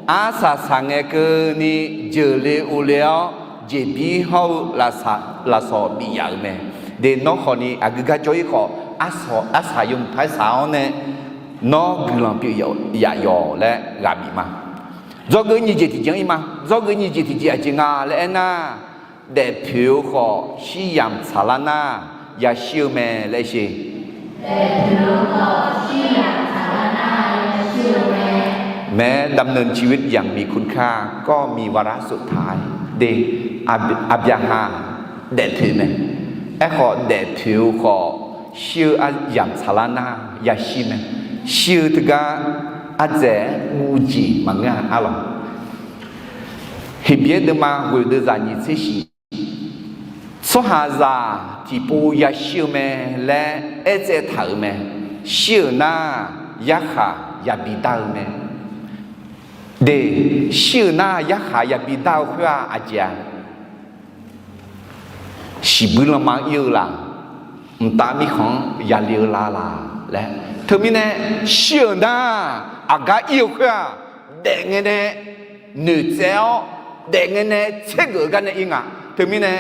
arsaq saq ngae keuvni jeuqle ovle-awr, jeqbir hawr-eu lafsawq bif yaf-euq mae. De nawr khawfni aqgeu gar jawr-ir khawf, arsaq yawmuiq paq-aer saq-awr nae, nawr guiqlanq pyeuf yaf yawq laer ghaq bif ma. Dzawgeuf nyiq jeq tiqjeq anr-ir ma. Dzawgeuf nyiq jeq tiqjeq aqjeq nga laer aernar, daefpoeq-eu khawf shir yamq tsaqlar nar, yashir-eu mae laer sher. Mae, ดำเนินชีวิตอย่างมีคุณค่า ก็มีวาระสุดท้าย de, Aqbyaqhaq daefpoeq mae. Aerkhawf daefpoeq-eu khawf shir-eu yamq tsaqlar nar yashir mae. Shir-eu teugar ardzaeq-aer guv jeq maqngeur-a arlawq. Heqbyaer deuvma ghoeq deuvzaq nyiq tser shif, tsawrhaqzaq tiqpov yashir-eu mae laer aertsaev taq-euq mae. Shir-euq nar yarkhaq yabi dar-eu mae. De, shir-euq nar yarkhaq yabi dar-eu khoer-aq aqjeq-a, shiqbuir lanma-anr ir-eu la, mqtav mirkhanq-anr yale-eu la laq laer. Teumirnae shir-euq nar aqgar ir-eu khoer-aq, daef ngae nae noeqtsaev-awr, daef ngae nae tsergeuf-eu gar nae ir nga. Teumirnae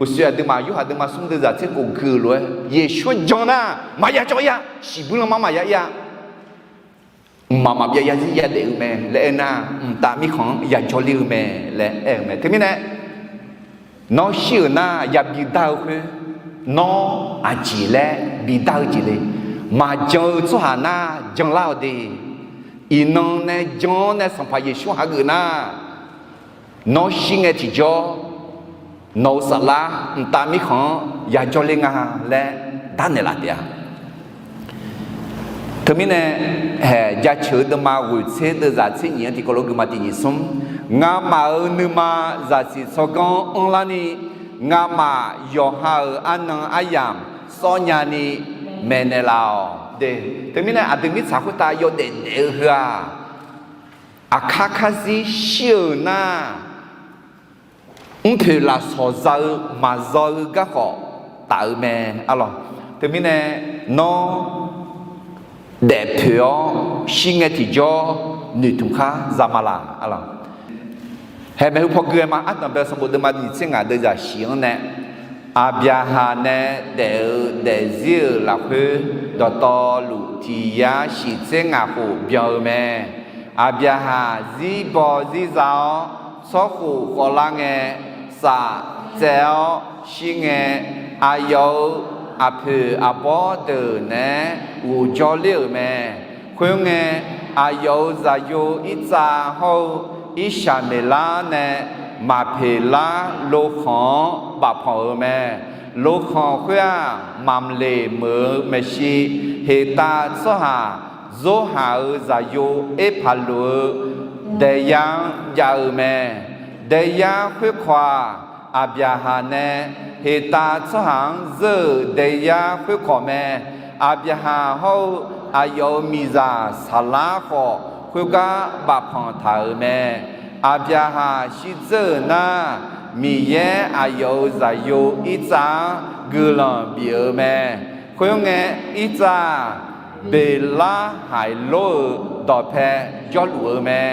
uqshoe aqduimaf yorhaq deuvma smr deuvzaq tser khof gui-eu lof-aer Yeqsur-anr jan nar maqya jawr ir-a, shiqbuir lanma maqya ir-a. Mqmaq maqbyav yarzir yadaef-eu mae laer aernar, mqtav mirkhanq-anr yajawr ler-eu mae laer aer-eu mae. Teumirnae nawr shir-euq nar yabi dar-eu khoer, nawr aqjeq laer bi dar-eu jeq le? Maqjan-eu tsawrhaq nar janlar-awq de. Iqnan nae jan-awr nae Sanqpaq Yeqsur hageuf nar, nawr shir ngae tiqjawr, nawq-euq saflar mqtav mirkhanq-anr yajawr ler nga laer darnaeq laf taef-a. Teumirnae, haeq jaceuq-eu deuvma ghoeq tser deuvzaq tser nyiq-anr tiqkawv lof gui ma tiq nyiq smr, ngamaf-euq nuima zaqsiq tsawrganr anrlarni, ngamaf yawqha-euq arnan aryamq sawrnya ni maeqnaeq laf-awq de. Teumirnae aqdui mirtsaq khoertav yawdaef daef-eu heu-aq, aqkar karzir shir-euq nar, mrpoeq lafsawq za-eu maqzaw-eu garkawv taf-eu mae arlawq. Teumirnae nawr daefpoeq-awr shir ngae tiqjawr noeqtmq khar za ma laq arlawq. Haeq maeqhu paw gui-aer ma, ardanqbae sanqbof deuvma nyiq tser ngaq deuvzaq shif-anr nae, Aqbyaqhaq nae daef-eu daefzir-euq lafkhoer dawqtawvluf tiq yar shif tser ngaq khof byan-eu mae. Aqbyaqhaq zirbaw zirza-awr, tsawrkhof khawvlar ngae, saf tsaev-awr shir ngae, aqyawf-euq aqpoeq aqbawr deuq naeq-aer ghofjawr ler-euq mae. Khoerngae, aqyawf-euq zaqyo Irtsav hawr-eu Irshaqmeqlar nae Maqpeqlar lokhanq-anr bafpanq-euq mae. Lokhanq khoer-aq, Mamqleq meuq-eu maeqshi Heqtav tsawrhaq Zorhaq-euq zaqyo Erpaqloq-eu daeyar-anr jav-eu mae. Daeyar khoerkawq-aq, Aqbyaqhaq nae Heqtav tsawrhaq-anr zeur-euq daeyar khoerkawq mae. Aqbyaqhaq hawr-eu aqyawf-euq miqzaq Saqlar khawf, khoergar bafpanq taq-euq mae. Aqbyaqhaq shirdzeur-euq nar, Miqyaer aqyawf-euq zaqyo Irtsav-anr guiqlanq bif-eu mae. Khoerngae, Irtsav-aq, Beqlarhaiqlor-euq dawqpae jawrluf-eu mae.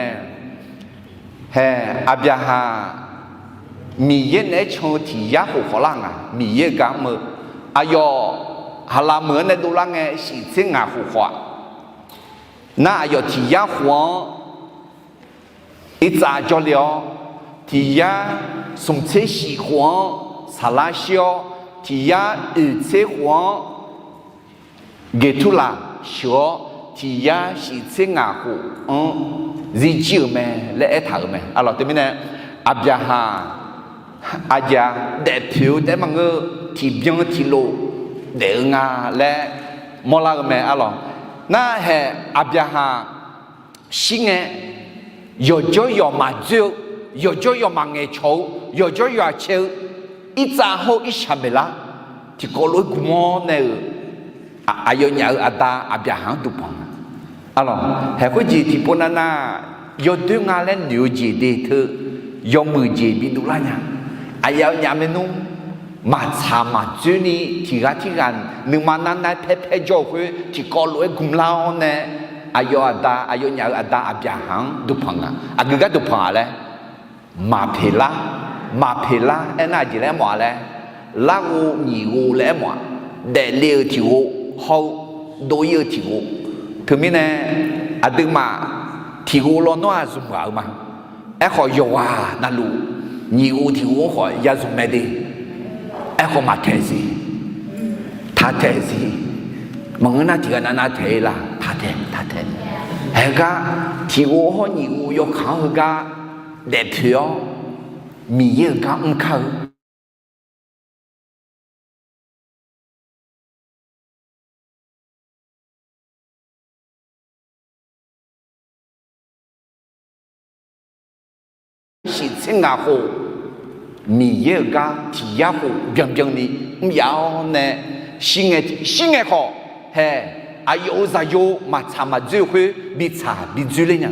Haeq, Aqbyaqhaq Miqyaer naeq-aer can-eu tiq yar khof khawf lar nga. Miqyaer-euq gar mr-eu, aqyawf Haqlaq meuq-anr nae dovlar ngae shif tser ngaq khof khawf-aq, nar aqyawf tiq yar khof-anr Irtsav jawrle-awr, tiq yar smq tser shif khof-anr Saqlar shir-awr, tiq yar oeq tser khof-anr Geqturlaq sheuq-awr, tiq yar shif tser ngaq khof-anr zirjir-euq mae laer aertaq-euq mae. Arlawq teumirnae, Aqbyaqhaq aqjeq-a, daefpoeq-eu taef-aer maqngeur-eu, tiqbyan tiqlof daef-eu nga laer mawrlar-eu mae. Arlawq, Nar hae, Aqbyaqhaq shir ngae, yawqjawr yawqmaf dzoer-eu, yawqjawr yawqmaf ngaeqcawq-eu, yawqjawr yawqmaf cae-eu, irtsav hawr-eu irshaq maeqlar tiqkawv lof-aer gmq-awr nae-euq, aqyawfnyaf-euq aqda Aqbyaqhaq-anr duqpanq nga. Arlawq, haeq khoerjeq tiqpov navnav yawdoer nga laer noeq-eu jeq de teu, yawmuiq jeq bidov lar nya. Aqyawfnyaf maernmr maqtsaq maqdzoer ni tiqghaq tirghaq nuima narnav-aer paer paer jawr-eu khoer tiqkawv lof-aer gmq lar-awr nae, aqyawf aqda, aqyawfnyaf-euq aqda Aqbyaqhaq-anr duqpanq nga. Aqgeu gar duqpanq-a laer, Maqpeqlar, Maqpeqlar aernar aqjeq laer aermawf-a laer, larghov nyiq ghov laer aermawf-a. Daefle-euq tiq ghov hawr-eu dov-ir-eu tiq ghov. Teumirnae aqduimaf tiq ghov lawnmr-aq zmq ghaq-eu ma. Aerkhawf yawqghaq navluf nyiq ghov tiq ghov-anr khawf ya zmq mae de. Aerkhawf maqtaeq siq, taq taeq siq. Maqngeur nar tiqghaq navnav taeq-ir la, taq taeq, taq taeq. Haegar tiq ghov hawr nyiq ghov yawkaq-anr heugar daefpoeq-awr, Miqyaer-euq gar mr kar-eu shiq tser ngaq khof, Miqyaer-euq gar tiq yar khof byanbyan ni mr yaf-awr nae, shir ngae, shir ngae khawf hae, aqyawf-euq zaqyo maqtsaq maqdzoer-eu khoer bitsaq bidzoer ler nya.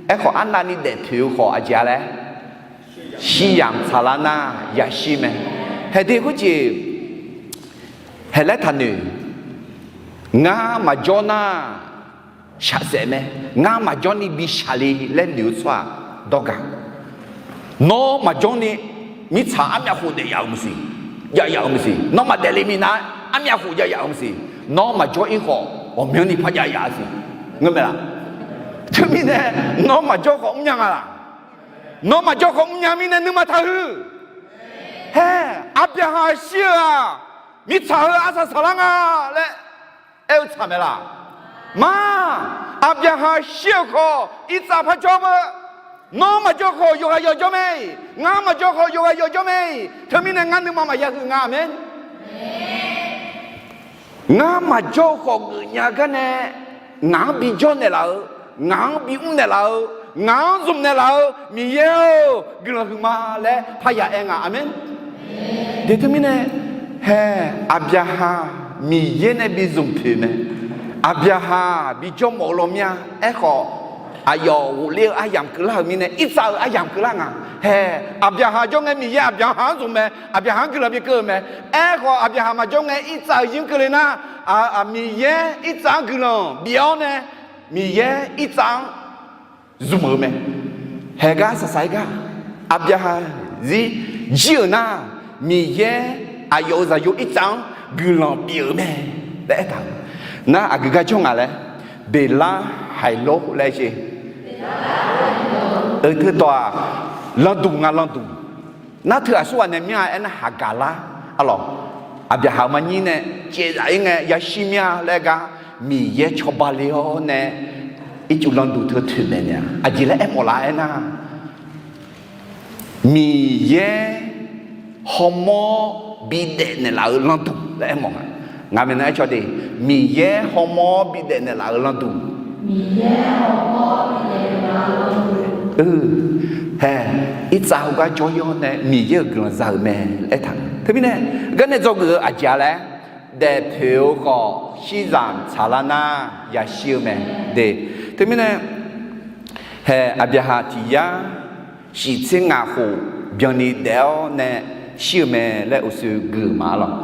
Aerkhawf arnavni daefpoeq-eu khawf aqjeq-a laer, shir yamq tsaqlar nar yashir mae. Haeqde khoerjeq haeq laer taqnoeq. Ngar maqjawr nar shaqsaef mae. Ngar maqjawr ni bi shaqle laer noeq-eu tsawrhaq dawrgaq. Nawr maqjawr ni mirtsaq armyav khof daef yaf-euq maqsiq, jav yaf-euq maqsiq. Nawr maqdaef le minav armyav khof jav yaf-euq maqsiq. Nawr maqjawr-ir khawf ghawqmyanr ni par jav yaf-a siq. Ngeur mae laq? Teumirnae nawr maqjawr khawf mrnya nga laq? Nawr maqjawr khawf mrnya mirnae nuima taqhuiq. Hae, Aqbyaqhaq shir-eu-aq, mirtsaq heu arsaq saqlar nga laer aer-eu tsaq mae laq? Ma, Aqbyaqhaq shir-euq khawf irtsav par jawr-eu. Nawr maqjawr khawf yawqghaq yawqjawr mae. Ngar maqjawr khawf yawqghaq yawqjawr mae. Teumirnae ngar nuima maqya huiq nga, aqmeq. Ngar maqjawr-eu khawf geufnya gar nae, ngaq-anr bijawr naeqlaf-eu, ngaq-anr bimr naeqlaf-eu, ngaq-anr zmq naeqlaf-eu Miqyaer-or, guiqlanq huiqma laer parya aer nga. Aqmeq. De teumirnae, hae, Aqbyaqhaq Miqyaer nae bi zmq poeq mae. Aqbyaqhaq bijawr mawf-eu lawmya. Aerkhawf, aqyawf ghofler-eu aryamq keuvlar-euq mirnae, irtsav-euq aryamq keuvlar nga. Hae, Aqbyaqhaq jawr ngae Miqyaer Aqbyaqhaq-anr zmq mae. Aqbyaqhaq-anr guiqlanq bikeuv-eu mae. Aerkhawf Aqbyaqhaq maqjawr ngae irtsav-euq zir keuvle nar, Miqyaer irtsav-anr guiqlanq bif-awr nae, Miqyaer irtsav-anr zmq-eu mae. Haegar saqsaq-aer gar, Aqbyaqhaq zir jir-euq nar, Miqyaer aqyawf-euq zaqyo irtsav-anr guiqlanq bif-euq mae laer aertaq-euq. Nar aqgeu gar jawr ngaq laer, Beqlar haiq lor laer sher. Teu tawq-aq, landuq nga landuq. Nar teu aqsurghaq nae myanr-a aernar Haqgaqlar. Arlawq, Aqbyaqhaq-euq maqnyir nae caevzaf-ir ngae yashir myanr-a laer gar, Miqyaer cawba le-awr nae ircuf landuq teu toeqmaeq naeq-a. Aqjeq laer aermawf lar aernar, Miqyaer hawmawr bidaef naeqlaf-eu landuq laer aermawf nga. Ngaq maeqnan aer caw de, Miqyaer hawmawr bidaef naeqlaf-eu landuq. Hae, irtsav heugar jawr-ir-awr nae Miqyaer-euq guiqlanq za-euq mae laer aertaq. Teumirnae, garnae dzawgeuf-eu aqjeq-a laer, daefpoeq-eu khawf shirzaq tsaqlar nar yashir-eu mae. De, teumirnae, hae, Aqbyaqhaq tiq yar shiq tser ngaq khof byanni daef-awr nae shir-eu mae laer uqshoe guiq-euq ma lawq.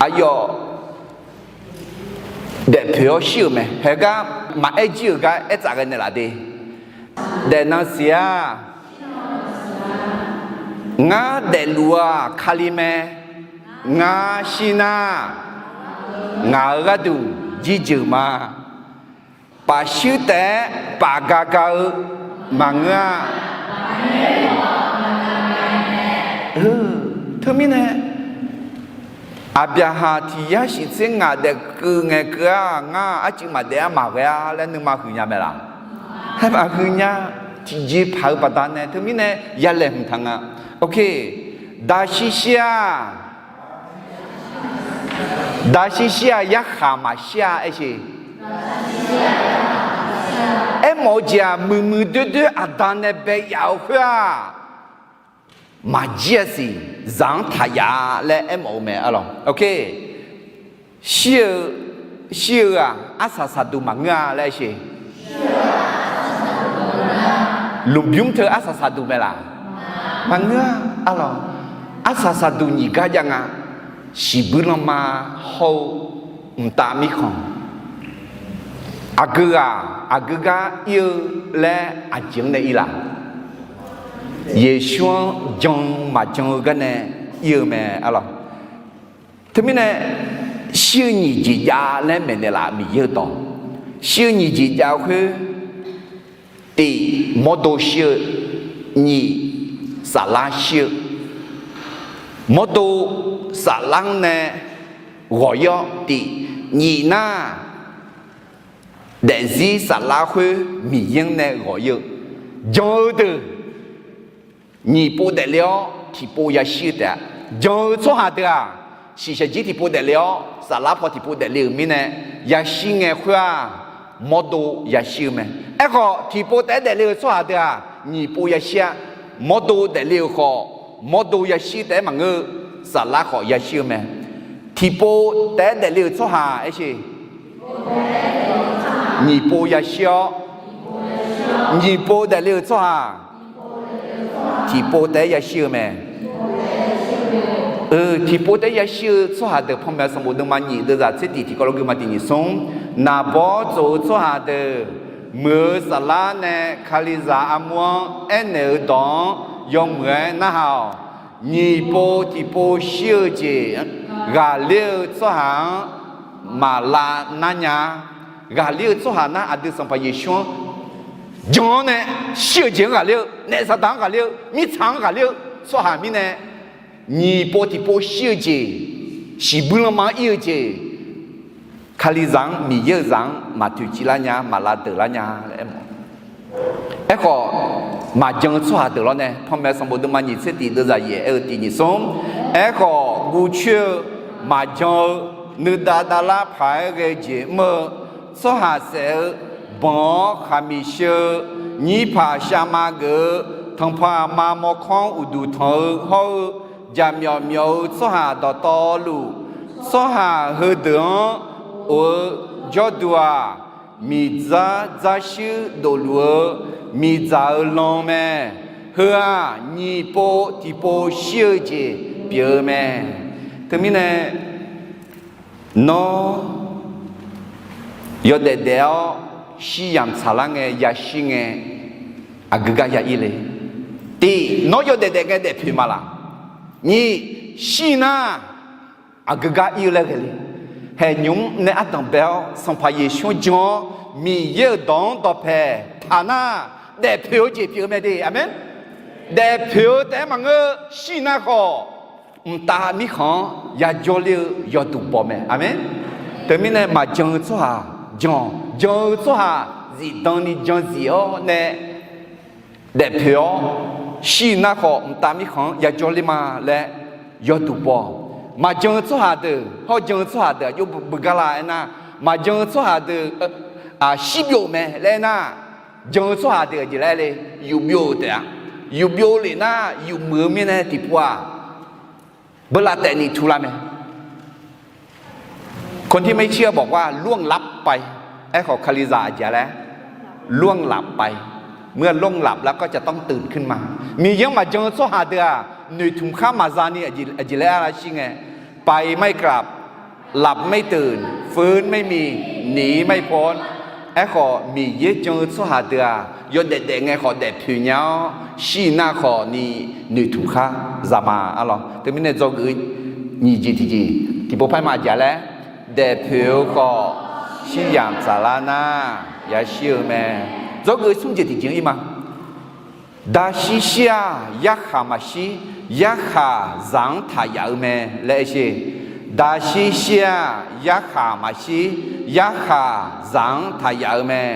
Aqyawf daefpoeq-awr shir-euq mae. Haegar maqaer jir-euq gar aertsaf ghae naeqlaf de. Daefnan siq-a. Ngar daefluf-aq Kali mae. Ngar shir nar, ngaq-euq gharduq jirjeuq ma. Paf shuir taef-aer paf ga ga-eu maqngeur-a. Teumirnae, Aqbyaqhaq tiq yar shiq tser ngaq daef keuv ngae keuv-a, ngar arcuiv maqdaef-a maqghae-a laer nuima huiqnya mae laq? Haer maqhuiqnya. Tiqjeqpaq-eu baqdanae teumirnae yalaeqhmq taq nga. Ok, daqshir shir-a. Daqshir shir-aq yarkhaq maqshir-a aer sheq. Aermawf-eu jeq-aq muiqmuiq doerdoer aqda nae bae yaf-euq khoer-aq, maqjir-a siq, zaq-anr taq yaf-a laer aermawf-eu mae arlawq. Shir-eu, shir-eu-aq arsaq saqduq maqngeur-a laer aer sheq. Lmqbymr teu arsaq saqduq mae laq? Maqngeur-a arlawq. Arsaq saqduq nyiq gar jav nga. Shiqbuir lanma hawr-eu mqtav mirkhanq, aqgeu ghaq aqgeu gar ir-eu laer aqjeq-anr nae ir laf? Yeqsur-anr jan maqjan-eu garnae ir-eu mae arlawq. Teumirnae shir-eu nyiq jeq jav laer maeqnaeq laf Miqyaer-eu dawq. Shir-eu nyiq jeq jav-eu khoer, tiq, mawrdo shir-eu, nyiq, saflar shir-eu. Mawrdo saflar-anr nae ghawq ir-awr tiq, nyiq nar daefzir saflar khoer Miqyaer-anr nae ghawq ir-eu. Jan-eu deuq nyiq pov daefle-awr tiqpov yashir-eu taef-a. Jan-eu tsawrhaq deuq-aq, shiqshaq jir tiqpov daefle-awr saflar paw tiqpov daefle-euq mirnae yashir ngae khoer-aq, mawrdo yashir-eu mae. Aerkhawf tiqpov taef-aer daefle-eu tsawrhaq deuq-aq nyiq pov yashir-a. Mawrdo daefle-euq khawf mawrdo yashir taef-aer maqngeur-eu, saflar khawf yashir-eu mae. Tiqpov taef-aer daefle-euq tsawrhaq aer sheq. Nyiq pov yashir-awr, nyiq pov daefle-euq tsawrhaq tiqpov taef-aer yashir-eu mae. Tiqpov taef-aer yashir-eu tsawrhaq deuq panmaeq sanqbof deuvma nyiq deuvzaq tser tiq tiqkawv lof geuma tiq nyiq smr. Naqbawr tsof-eu tsawrhaq deuq muiq-eu saflar nae Kalizaq armur-anr aernaeq-eu dawq-anr yawmuiq-aer narhaq-awq. Nyiq pov tiqpov shir-eu jeq ghaqler-eu tsawrhaq-anr maqlav nar nya. Ghaqler-eu tsawrhaq nar aqdui Sanqpaq Yeqsur-anr jan-awr nae shir-eu jeq-anr ghaqler-eu, naef Saqdaq-anr ghaqler-eu, mirtsaq-anr ghaqler-eu tsawrhaq mirnae, nyiq pov tiqpov shir-eu jeq, shiqbuir lanma-anr ir-eu jeq, Kalizaq-anr, Miqyaer-euq zaq-anr maqtoeqciv lar nya, maqlav deuq lar nya laer aermawf. Aerkhawf, maqjan-eu tsawrhaq deuq lawr nae panmaeq sanqbof deuvma nyiq tser tiq deuvzaq yaef aer-eu tiq nyiq smr. Aerkhawf guv coer-eu maqjan-eu nuidav davlar paq-aer ghae-eu jeq mr-eu, tsawrhaq saef-eu banq-awr khaqmiq sheu-eu, nyirpaq shavma geuf-eu, tanqpanq aqma mawrkawr-anr uqduq tanq-eu hawr-eu, jaqmyawf myawf-eu tsawrhaq dawqtawvluf, tsawrhaq heudeuq-anr of-eu jawrduq-aq, miqdzar dzarshuir dofluf-eu miqdzaq-eu lan mae. Heu-aq nyiq pov tiqpov shir-eu jeq pyeuf-eu mae. Teumirnae nawr yawdaef daef-awr shir yamq tsaqlar ngae yashir ngae, aqgeu gar ya ir le? Tiq, nawr yawdaef daef ngae daefpoeq ma laq? Nyiq, shir nar aqgeu gar ir-eu laer ghae le? Haeqnymr nae ardanq bae-awr Sanqpaq Yeqsur-anr jan-awr Miqyaer-euq dawq-anr dawqpaeq taq nar, daefpoeq-eu jeq pyeuf-eu mae de. Aqmeq. Daefpoeq-eu taef-aer maqngeur, shir nar khawf mqtav mirkhanq-anr yajawr ler-eu yawduq baw mae. Aqmeq. Teumirnae maqjan-eu tsawrhaq jan-awq. Jan-eu tsawrhaq zifdan ni jan zif-awr nae daefpoeq-awr, shir nar khawf mqtav mirkhanq-anr yajawr ler ma laer yawduq baw-awq. Maqjan-eu tsawrhaq deuq hawr jan-eu tsawrhaq deuq aqjox beugar la aernar, maqjan-eu tsawrhaq deuq shir byov mae laer aernar, jan-eu tsawrhaq deuq aqjeq laer le, yufbyov-eu taef-a. Yufbyov lef nar yufmuiq-eu mirnae tiqpov-aq, beulavtaef ni tular mae. คนที่ไม่เชื่อบอกว่าล่วงลับไป Aerkhawf Kalizaq aqjeq laer ล่วงลับไป เมื่อล่วงลับแล้วก็จะต้องตื่นขึ้นมา Miqyaer-anr maqjan-eu tsawrhaq deuq-aq, noeqtmq khar maqza ni aqjeq laer arlashir ngae, ไปไม่กลับ หลับไม่ตื่น ฟื้นไม่มี หนีไม่พ้น Aerkhawf Miqyaer jan-eu tsawrhaq deuq-aq, yawdaef daef ngae khawf daefpoeq nya-awr, shir nar khawf ni noeqtmq khar za ma arlawq. Teumirnae dzawgeuf nyiq jeq tiqjeq tiqpov paer ma aqjeq laer, daefpoeq-eu khawf shir yamq tsaqlar nar yashir-eu mae. Dzawgeuf smr jeq tiqjeq-anr ir ma. Daqshir shir-aq yarkhaq maqshir, yarkhaq zaq-anr taq yaf-eu mae laer aer sher. Daqshir shir-aq yarkhaq maqshir, yarkhaq zaq-anr taq yaf-eu mae.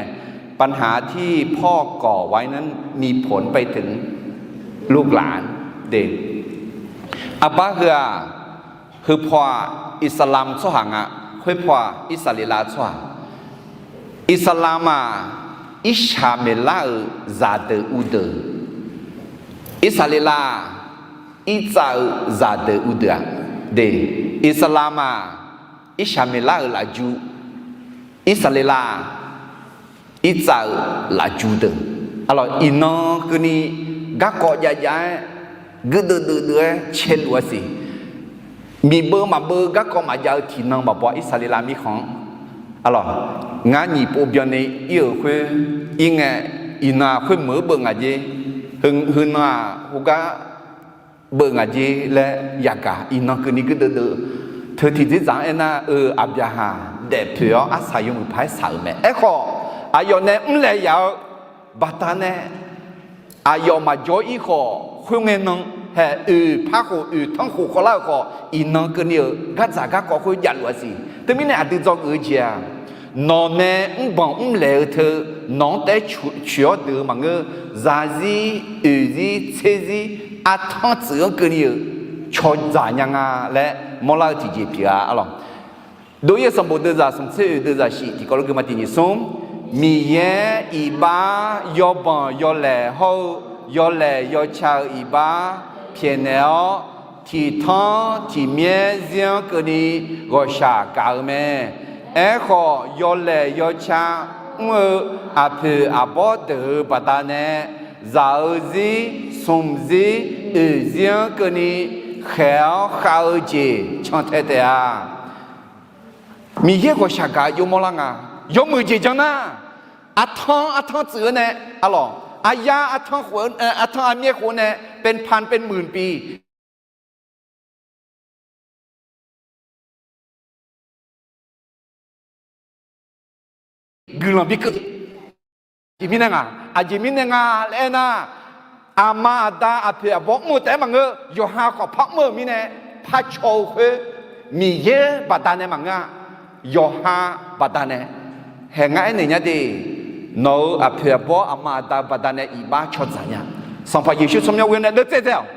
ปัญหาที่พ่อก่อไว้นั้นมีผลไปถึงลูกหลาน Aqbar heu-aq, Heu paw-aq, Iqsaqlamq tsawrhaq nga. Khoer paw-aq, Irsaqleqlav tsawrhaq. Iqsaqlamq-aq, Irsaqmeqlar-euq zaqdeuq uvdeuq. Irsaqleqlav-aq, Irtsav-euq zaqdeuq uvdeuq-aq, de, Iqsaqlamq-aq, Irsaqmeqlar-euq lafju, Irsaqleqlav-aq, Irtsav-euq lafju deuq. Arlawq, iqnan keuvni garkawv jav jav-aer, guirdeuv deuv deuv-aer caeluf-a siq. Miqbeuv maqbeuv garkawv maqjav-eu tiqnan maqbaw Irsaqleqlav mirkhanq-anr. Arlawq, ngar nyiq pov byanni ir-euq khoer ir ngae, iqnan-aq khoermeuq-eu beuv ngaq jer, heu, heunan-aq khoergar beuv ngaq jer laer yagaq iqnan keuvni guirdeuv deuv. Teu tiqdzerdzaq-anr aernar-eu, Aqbyaqhaq daefpoeq-awr arsaq yawmuiq paq-aer saq-euq mae. Aerkhawf, aqyawf nae mrlaeq yaf-eu baqdanae, aqyawf maqjawr ir khawf, khoerngae nan hae oeq par khof oeq tanr khof khawvlar-euq khawf, iqnan keuvni-euq gardzaq garkawv khoer javluf-a siq. Teumirnae aqdui dzawgeuf-eu jeq-aq, nawq nae mrbanq mrlaeq-eu teu, nawq-anr taef-aer coeq-awr deuq-eu maqngeur. Zaqzir, oeqzir, tserzir, artanr tsuif-anr keuvni-euq cawdzaq nya nga laer mawrlar-eu tiqjeq pyeuf-a. Arlawq, Dov-ir-eu sanqbof deuvzaq smq tser oeq deuvzaq shif tiqkawv lof gui ma tiq nyiq smr. Miqyaer iqbax yawbanq yawlaeq hawr-eu yawlaeq yawca-euq iqbax pyaeqnaeq-awr, tiqtanr tiqmyaer zir-anr keuvni ghawqshaq gaq-eu mae. Aerkhawf, yawlaeq yawca mr-eu aqpoeq aqbawr deuq-euq baqdanae, zaq-eu zir, smq zir, oeq zir-anr keuvni khaeq-awr khav-eu jeq cantae taef-a. Miqyaer ghawqshaq gaq-eu jov mawrlar nga. Yawmuiq jeq janr nar, artanr artanr tsuif-eu nae, arlawq, aryar artanr khof-eu, artanr armyaer khof-eu nae, เป็นพัน เป็นหมื่น pi guiqlanq bikeuv. Aqjeq mirnae nga, aqjeq mirnae nga laer aernar, aqma aqda aqpoeq aqbawr mr-eu taef-aer maqngeur, yawqha khawf par mr-euq mirnae, par caw-eu khoer, Miqyaer baqdanae maqngeur-a, yawqha baqdanae. Haeq ngar aernaeq nya de, nawq-euq aqpoeq aqbawr aqma aqda-eu baqdanae iqbax cawdzaq nya. Sanqpaq Yeqsur tsawrmyanr ghoe nae deuvtsaev dzae-awq.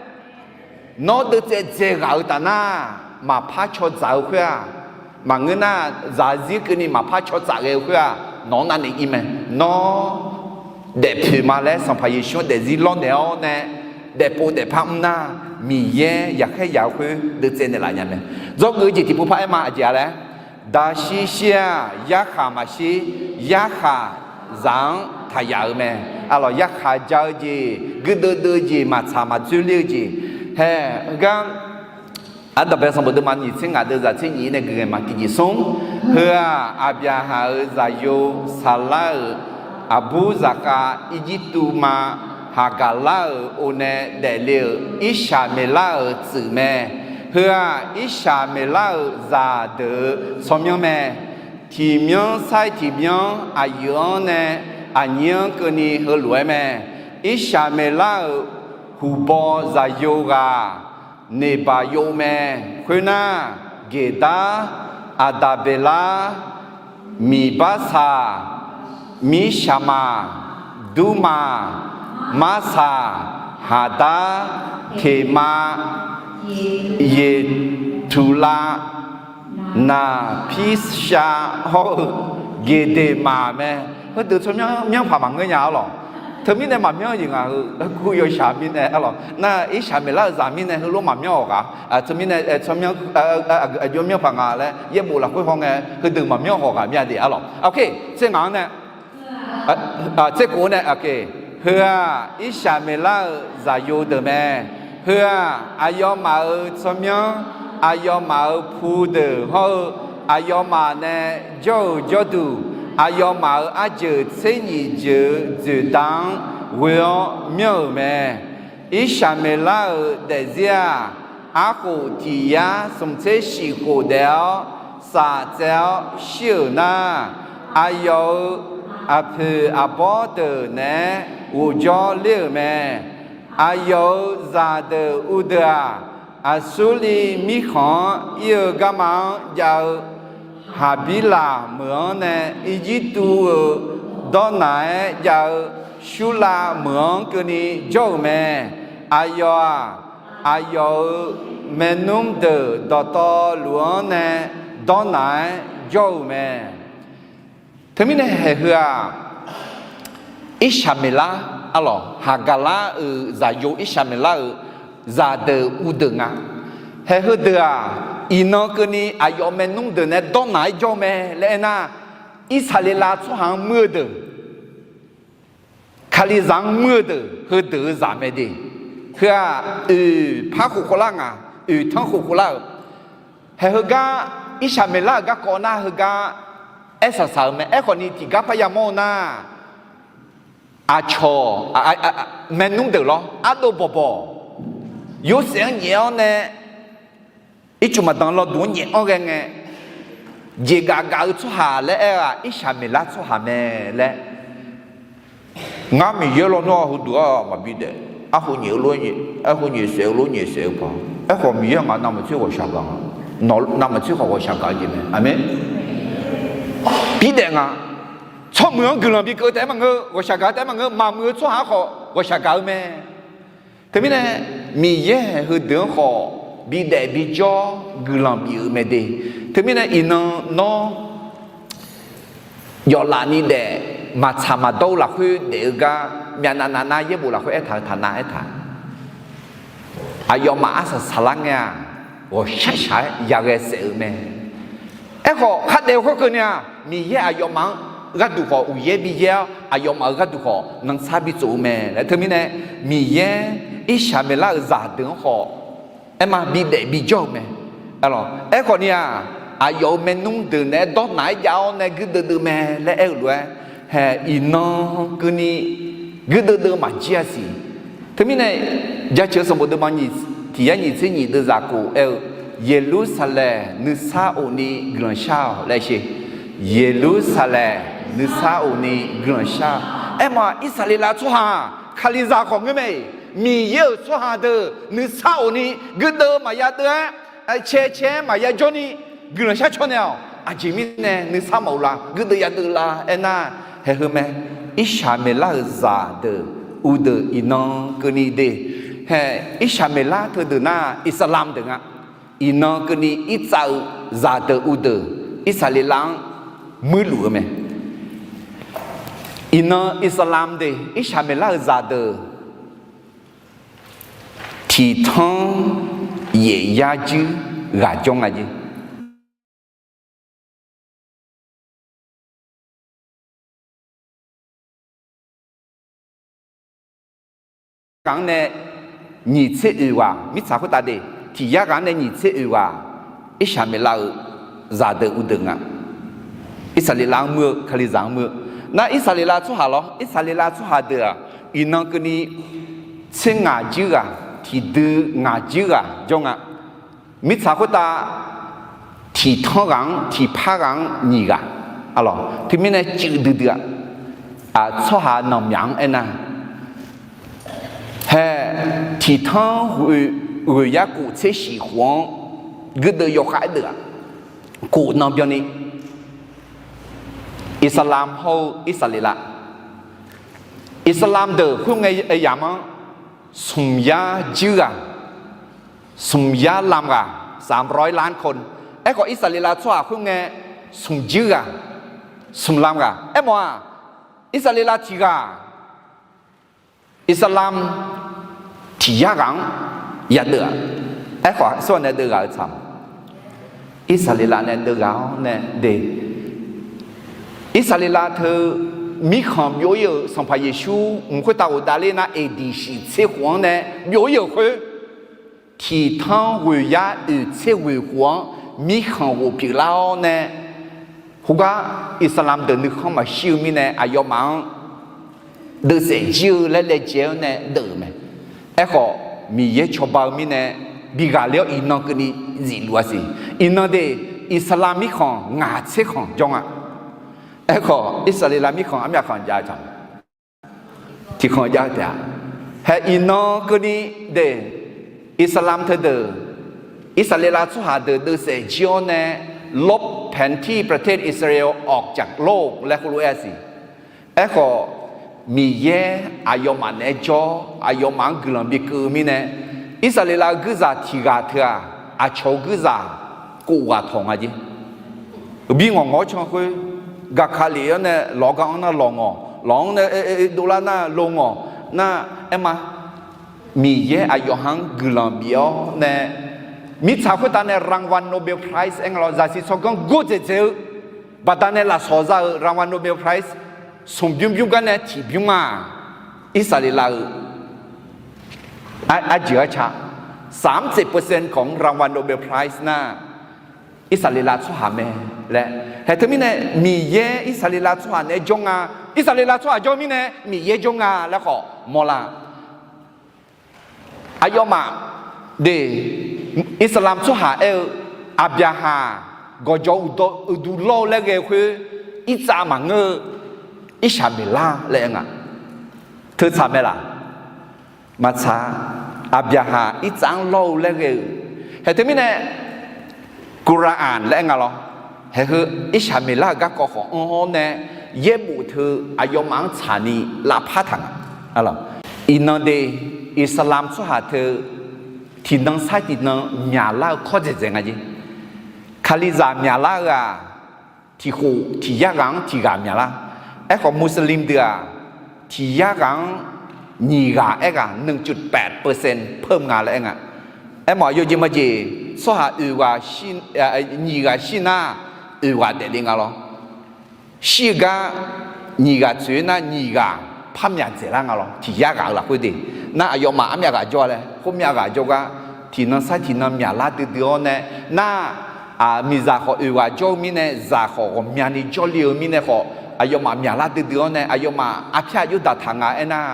Nawr deuvtsaev dzaeghaq-eu taf nar, maqpar cawdzaq-eu khoer-aq, maqngeur nar, zaqzir keuvni maqpar cawdzaq ghae-eu khoer-aq, nawq-anr navnaeq ir mae. Nawr daefpoeq ma laer Sanqpaq Yeqsur-anr daefzir lawrnaeq-awr nae, daefpov daefpar mr nar, Miqyaer yaqkhaer yaq-eu khoer deuvtsaev naeqlaf nya mae. Dzawgeuf-eu jeq tiqpov par-aer ma aqjeq-a laer, daqshir shir-aq yarkhaq maqshir, yarkhaq zaq-anr taqyaf-eu mae. Arlawq, yarkhaq ja-eu jeq, guirdeuv deuv-eu jeq, maqtsaq maqdzoerler-eu jeq, haeq heugar, Aqdaq bae sanqbof deuvma nyiq tser ngaq deuvzaq tser nyiq-ir nae guiqlanq ma tiqjeq smr. Heu-aq, Aqbyaqhaq-euq zaqyo Saqlar-euq aqbur zaqkhav Irjirtuv ma Haqgaqlar-euq o nae daefle-euq Irsaqmeqlar-euq tsuif mae. Heu-aq, Irsaqmeqlar-euq zaqdeuq-euq tsawrmyanr mae. Tiqmyanr sair tiqmyanr aqyuif-anr nae aqnyir-anr keuvni heulof-aer mae. Irsaqmeqlar-euq huqbaw zaqyo ghaq Neqbaqyov mae. Khoernar, Geqdar, Aqdaqbeqlar, Miqbarsaq, Mirshaqmaq, Durmaq, Marsaq, Haqdar, Teqmav, Yeqtuqlav, Naqpirshav hawr-eu Geqdeqmaq mae. Heudeuq tsawrmyanr myanrpaq maqngeur nya arlawq. Teumirnae maqmyanr-eu jeq ngaq heu gur yawshaq mirnae arlawq. Nar Irsaqmeqlar-euq zaq mirnae heulof maqmyanr-awq ghaq. Teumirnae tsawrmyanr aqjox myanrpaq nga laer yaerbof lafkhoer hawngae heudeuq maqmyanr hawq ghaq mir-a de arlawq. Oke, tser ngaq-anr nae tser khof-anr nae, oke. Heu-aq, Irsaqmeqlar-euq zaqyo deuq mae. Heu-aq, aqyawfmaf-euq tsawrmyanr, aqyawfmaf-euq pu deuq hawr-eu, aqyawfmaf nae jawr-euq jawrduq, aqyawfmaf-euq arjeuq tser nyiq jeuq-eu dzoeqda-anr ghoe-awr myanr-euq mae. Irsaqmeqlar-euq daefzir-aq, arkhof tiq yar smq tser shif khof daef-awr saf tsaev-awr shir-euq nar, aqyawf-euq aqpoeq aqbawr deuq naeq-aer ghofjawr ler-euq mae. Aqyawf-euq zaqdeuq uvdeuq-aq, Aqsurliv mirkhanq-anr ir-eu garma-anr jav-eu Haqbirlaq meuq-anr nae Irjirtuv-euq dawrnaq-aer jav-eu Surlav meuq-anr keuvni jawr-euq mae. Aqyawf-aq, aqyawf-euq maernmr deuq dawqtawvluf-anr nae dawrnaq-aer jawr-eu mae. Teumirnae haeq heu-aq, Irsaqmeqlar, arlawq, Haqgaqlar-euq zaqyo Irsaqmeqlar-euq zaqdeuq uvdeuq nga. Haeq heudeuq-aq, iqnan keuvni aqyawf maernmr deuq nae dawrnaq-aer jawr-eu mae laer aernar, Irsaqleqlav tsawrhaq-anr muir-eu deuq, Kalizaq-anr muir-eu deuq, heudeuq-eu zaq mae de. Heu-aq, oeq par khof khov lar nga, oeq tanr khof khov lar-euq. Haeq heugar, Irsaqmeqlar-euq garkawv nar heugar aer saqsaq-eu mae. Aerkhawfni tiqgar parya mawr-eu nar, aqcawq, maernmr deuq lawr, ardov bawqbawq, Yorsaev-anr nyaef-awr nae, ircuf maqdan lawduq-anr nyaef-anr ghae ngae, jeqgaf gaf-eu tsawrhaq laer aer-eu-aq, Irsaqmeqlar tsawrhaq mae laer. Ngar Miqyaer lawnmr-a heuduq-aq maqbi daef, arhu nyaef-eu lof, arhu nyaef saef-eu lof nyaef saef-eu paq. Aerkhawf Miqyaer ngaq navmaqtser ghawqshaq gaq nga. Nawq navmaqtser khawf ghawqshaq gaq-eu jeq mae. Aqmeq. Bidaef nga. Tsawrmuiq-anr guiqlanq bikeuv taef-aer maqngeur, ghawqshaq gaq taef-aer maqngeur, maqmuiq-eu tsawrhaq-anr khawf ghawqshaq gaq-eu mae. Teumirnae Miqyaer haeq heudeuq-anr khawf bidaef bijawr guiqlanq bif-eu mae de. Teumirnae iqnan nawr yawflaf ni daef, maqtsaq maqdawr-eu lafkhoer daef-eu gar myavnav navnar yaerbof lafkhoer aertaq-eu taq nav aertaq. Aqyawfmaf arsaq saqlar ngae-aq, ghawqshaq shaq-aer yaghae saef-eu mae. Aerkhawf khardaef-eu khoerkeuvni-aq, Miqyaer aqyawfmaf-anr gharduq khawf uqyaer bi yaer-awr, aqyawfmaf-euq gharduq khawf nanrsar bitsof-eu mae laer. Teumirnae Miqyaer Irsaqmeqlar-euq zaqdeuq-anr khawf aerma bidaef bijawr-eu mae. Aerkhawfni-aq, aqyawf-euq maernmr deuq naeq-aer dawrnaq-aer jav-awr nae guirdeuv deuv mae laer aer-eu lof-aer, haeq iqnan keuvni guirdeuv deuv maqjir-a siq. Teumirnae Jaceuq-eu sanqbof deuvma tiq yar nyiq tser nyiq deuvzaq khof aer-eu, Yeqlursaqlaeq nuisar of ni guiqlanq shar-awq laer sher. Yeqlursaqlaeq nuisar of ni guiqlanq shar-awq. Aermawf-aq, Irsaqleqlav tsawrhaq-aq, Kalizaq khawf ngeur mae-iq, Miqyaer-euq tsawrhaq deuq nuisar of ni guirdeuv maqya deuv-aer, cae cae-aer maqya jawr ni guiqlanq shar caw naeq-awq. Aqjeq mirnae nuisar mawf-eu la, guirdeuv ya deuv la aernar, haeq heu mae. Irsaqmeqlar-euq zaqdeuq uvdeuq iqnan keuvni de. Haeq Irsaqmeqlar teudeuq nar Iqsaqlamq deuq nga. Iqnan keuvni irtsav-eu zaqdeuq uvdeuq Irsaqleqlav-anr muirluf-eu mae. Iqnan Iqsaqlamq de, Irsaqmeqlar-euq zaqdeuq tiqtanr yaef yar juir ghaq jawr nga jer. Ghaq-anr nae nyiq tser oeq ghaq mirtsaq khoertav de, tiq yar ghaq-anr nae nyiq tser oeq ghaq Irsaqmeqlav-euq zaqdeuq uvdeuq nga. Irsaqleqlav-anr muir-eu, Kalizaq-anr muir-eu. Nar Irsaqleqlav tsawrhaq lawr, Irsaqleqlav tsawrhaq deuq-aq, iqnan keuvni tser ngaq juir ghaq, tiqdui ngaq juir ghaq jawr nga. Mirtsaq khoertav tiqtanr ghaq-anr, tiqpar ghaq-anr nyiq ghaq, arlawq, teumirnae cuif duidui-a. Tsawrhaq nanqmyaq-anr aernar, hae, tiqtanr ghoeq yar kof tser shif khof-anr guirdeuv yawkhav-aer deuv-aq, kof nan byanni, Iqsaqlamq hawr-eu Irsaqleqlav, Iqsaqlamq deuq khoerngae yamq-anr smq yar juir ghaq, smq yar lam ghaq, สามร้อยล้านคน. Aerkhawf Irsaqleqlav tsawrhaq khoerngae smq juir ghaq, smq lam ghaq. Aermawf-aq, Irsaqleqlav tiq ghaq, Iqsaqlamq tiq yar ghaq-anr yadeuv-aq, aerkhawf sawr nae deuv ghaq-eu tsaq, Irsaqleqlav nae deuv ghaq-awr nae de. Irsaqleqlav teu mirkhanq byov-ir-euq Sanqpaq Yeqsur mq khoertav ghofdav ler nar, aqdiq shiq tser khof-anr nae byov-ir-euq khoer, tiqtanr ghoeq yar oeq tser ghoeq khof-anr mirkhanq ghof pyeuflar-awr nae, khoergar Iqsaqlamq deuq nuikhanr maqshir-eu mirnae aqyawfmaf-anr deuvsaef jir-eu laer laejae-awr nae deuv-euq mae. Aerkhawf, Miqyaer cawba-eu mirnae bi ghaqler-awr iqnan keuvni zifluf-a siq. Iqnan de, Iqsaqlamq mirkhanq ngaq tser khanq jawr nga. Aerkhawf, Irsaqleqlav mirkhanq armyavkhanq jav-eu taq, tiqkhanq jav-eu taef-a. Hae iqnan keuvni de, Iqsaqlamq teudeuq, Irsaqleqlav tsawrhaq deuq deuvsaef jir-awr nae, ลบแผนที่ประเทศอิสราเอลออกจากโลก laer khoerlof-aer-a siq. Aerkhawf, Miqyaer aqyawfmaf naeq-aer jawr, aqyawfmaf-anr guiqlanq bikeuv-eu mirnae, Irsaqleqlav-eu guirzaq tiq ghaq teu-aq, aqcawq-eu guirzaq kof ghaq tawq nga jeq. Bi ngawq ngawq-awr can khoer, gaqkaq lef-awr nae lawq-awr gar-anr nar lawq ngawq, lawq-anr nae dovlar nar lo ngawq nar, aer ma. Miqyaer aqyawf ha-anr guiqlanq bif-awr nae, mirtsaq khoertav nae รางวัล Nobel Prize aer nga lawr, zaqsiq tsawrganr gordzaeq dzaeq-eu baqdanae lafsawq za-euq รางวัล Nobel Prize smq bymr bymr gar nae tiq bymr-aq, Irsaqleqlav-euq arjeuq arca สามสิบเปอร์เซ็นต์ ของรางวัล Nobel Prize nar, Irsaqleqlav tsawrhaq mae laer. Haeq teumirnae Miqyaer Irsaqleqlav tsawrhaq naeq-aer jawr nga, Irsaqleqlav tsawrhaq jawr mirnae Miqyaer jawr nga laer khawf mawrlar. Aqyawfmaf de, Irsaqleqlav tsawrhaq aer-eu, Aqbyaqhaq gawqjawq uqduq lawr-eu laer ghae-eu khoer, Irtsav maqngeur-eu, Irsaqmeqlar laer aer nga. Teutsaq mae laq? Maqtsaq. Aqbyaqhaq Irtsav-anr lawr-eu laer ghae-eu. Haeq teumirnae Quran laer aer nga lawr. Haeq heu Irsaqmeqlar-euq garkawv khawf anr-awr nae, yaerbof teu aqyawfmaf-anr tsaqni lavpar taq nga. Iqnan de, Irsaqleqlav tsawrhaq teu tiqnan sar tiqnan myaqlar-eu kawr dzaeqdzaeq nga jeq. Kalizaq myaqlar-eu-aq, tiq khof tiq yar ghaq-anr tiq ghaq myaqlar. Aerkhawf Muslim deuq-aq, tiq yar ghaq-anr nyiq ghaq aer ghaq หนึ่งจุดแปดเปอร์เซ็นต์เพิ่ม nga laer aer nga. Aermawf-aq yawjeq majeq tsawrhaq oeq ghaq, nyiq ghaq shir nar, oeq ghaq daefle nga lawr. Shir-eu gar nyiq ghaq tsoeq nar, nyiq ghaq par myaq dzaeqlar nga lawr. Tiq yar ghaq-eu lafkhoer de nar, aqyawfmaf armyav ghaq jawr-a laer, khoermyav ghaq jawrgar, tiqnan sar tiqnan myaqlar duidui-awr nae nar, miqzaq khawf oeq ghaq jawr-eu mirnae, zaq khawf ghawqmyani jawrle-eu mirnae khawf, aqyawfmaf myaqlar duidui-awr nae, aqyawfmaf arpyar aqjox daqtaq nga aernar,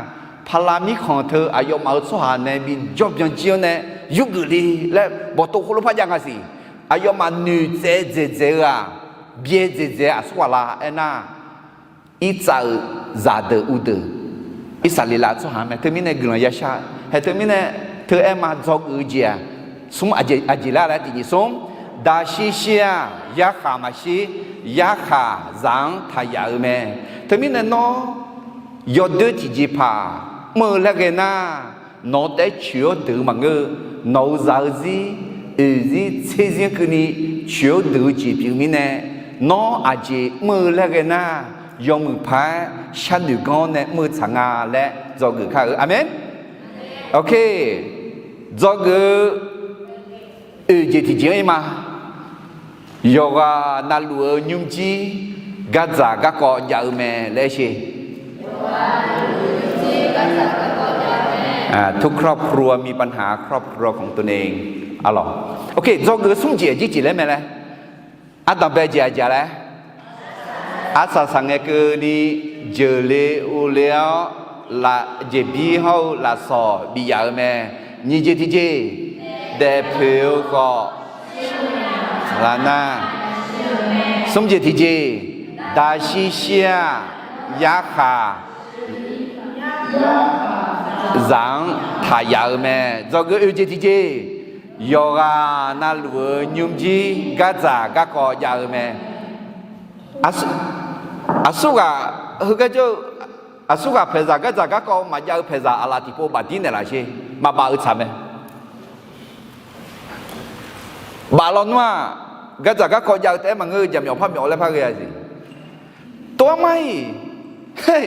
paqlav mirkhanq teu aqyawfmaf-euq tsawrhaq nae bi jawr byan jir-awr nae, yurgeuf le laer bawqtov khoerlof par jav nga siq. Aqyawfmaf noeqtsaev dzaeqdzaeq-eu-aq, byae dzaeqdzaeq aqsur ghaq la aernar, Irtsav-euq zaqdeuq uvdeuq, Irsaqleqlav tsawrhaq mae. Teumirnae guiqlanq yashar-eu haeq teumirnae, teu aer ma, dzawgeuf-eu jeq-aq, smr aqjeq lar laer tiqnyiq smr, daqshir shir-aq yarkhaq maqshir, yarkhaq zaq-anr taq yaf-eu mae. Teumirnae nawr yawdoer tiqjeqpaq mr-eu laer ghae nar, nawq-eu taef-aer coeq-awr deuq-eu maqngeur-eu, nawq-euq zaq-eu zir, oeq zir tser zir keuvni coeq-awr deuq-eu jeq pyeuf mirnae, nawr aqjeq mr-eu laer ghae nar, yawmuiq paq-aer sharnoeq ganr-awr nae mr-eu tsaq nga laer dzawgeuf kar-eu. Aqmeq. Ok. Dzawgeuf-eu oeq jeq tiqjeq-anr ir ma. Yawqghaq navluf-eu nymrjir gardzaq garkawv jav-eu mae laer aer sher. ทุกครอบครัว มีปัญหาครอบครัวของตนเอง arlawq. Ok, dzawgeuf smr jeq aqjeq jeq laer mae laer. Ardanqbae jeq aqjeq laer. Arsaq saqngae keuvni jeuqle urle-awr, jeqbir hawr-eu lafsawq bif yaf-eu mae. Nyiq jeq tiqjeq, daefpoeq-eu khawf, ghaq nar. Smr jeq tiqjeq, daqshir shir-aq yarkhaq zaq-anr taq yaf-eu mae. Dzawgeuf oeq jeq tiqjeq, yawqghaq navluf-eu nymrjir gardzaq garkawv jav-eu mae. Aqsur ghaq heugar jawr-eu, aqsur ghaq paeqzaq gardzaq garkawv maqjav-eu paeqzaq aqlaf tiqpov bafdir naeqlaf sher. Maqbaf-eu tsaq mae. Baf lawnmr-aq, gardzaq garkawv jav-eu taef-aer maqngeur-eu, jaqmyawf par myawf laer par ghae-a siq. Tov-aer mar-iq, he,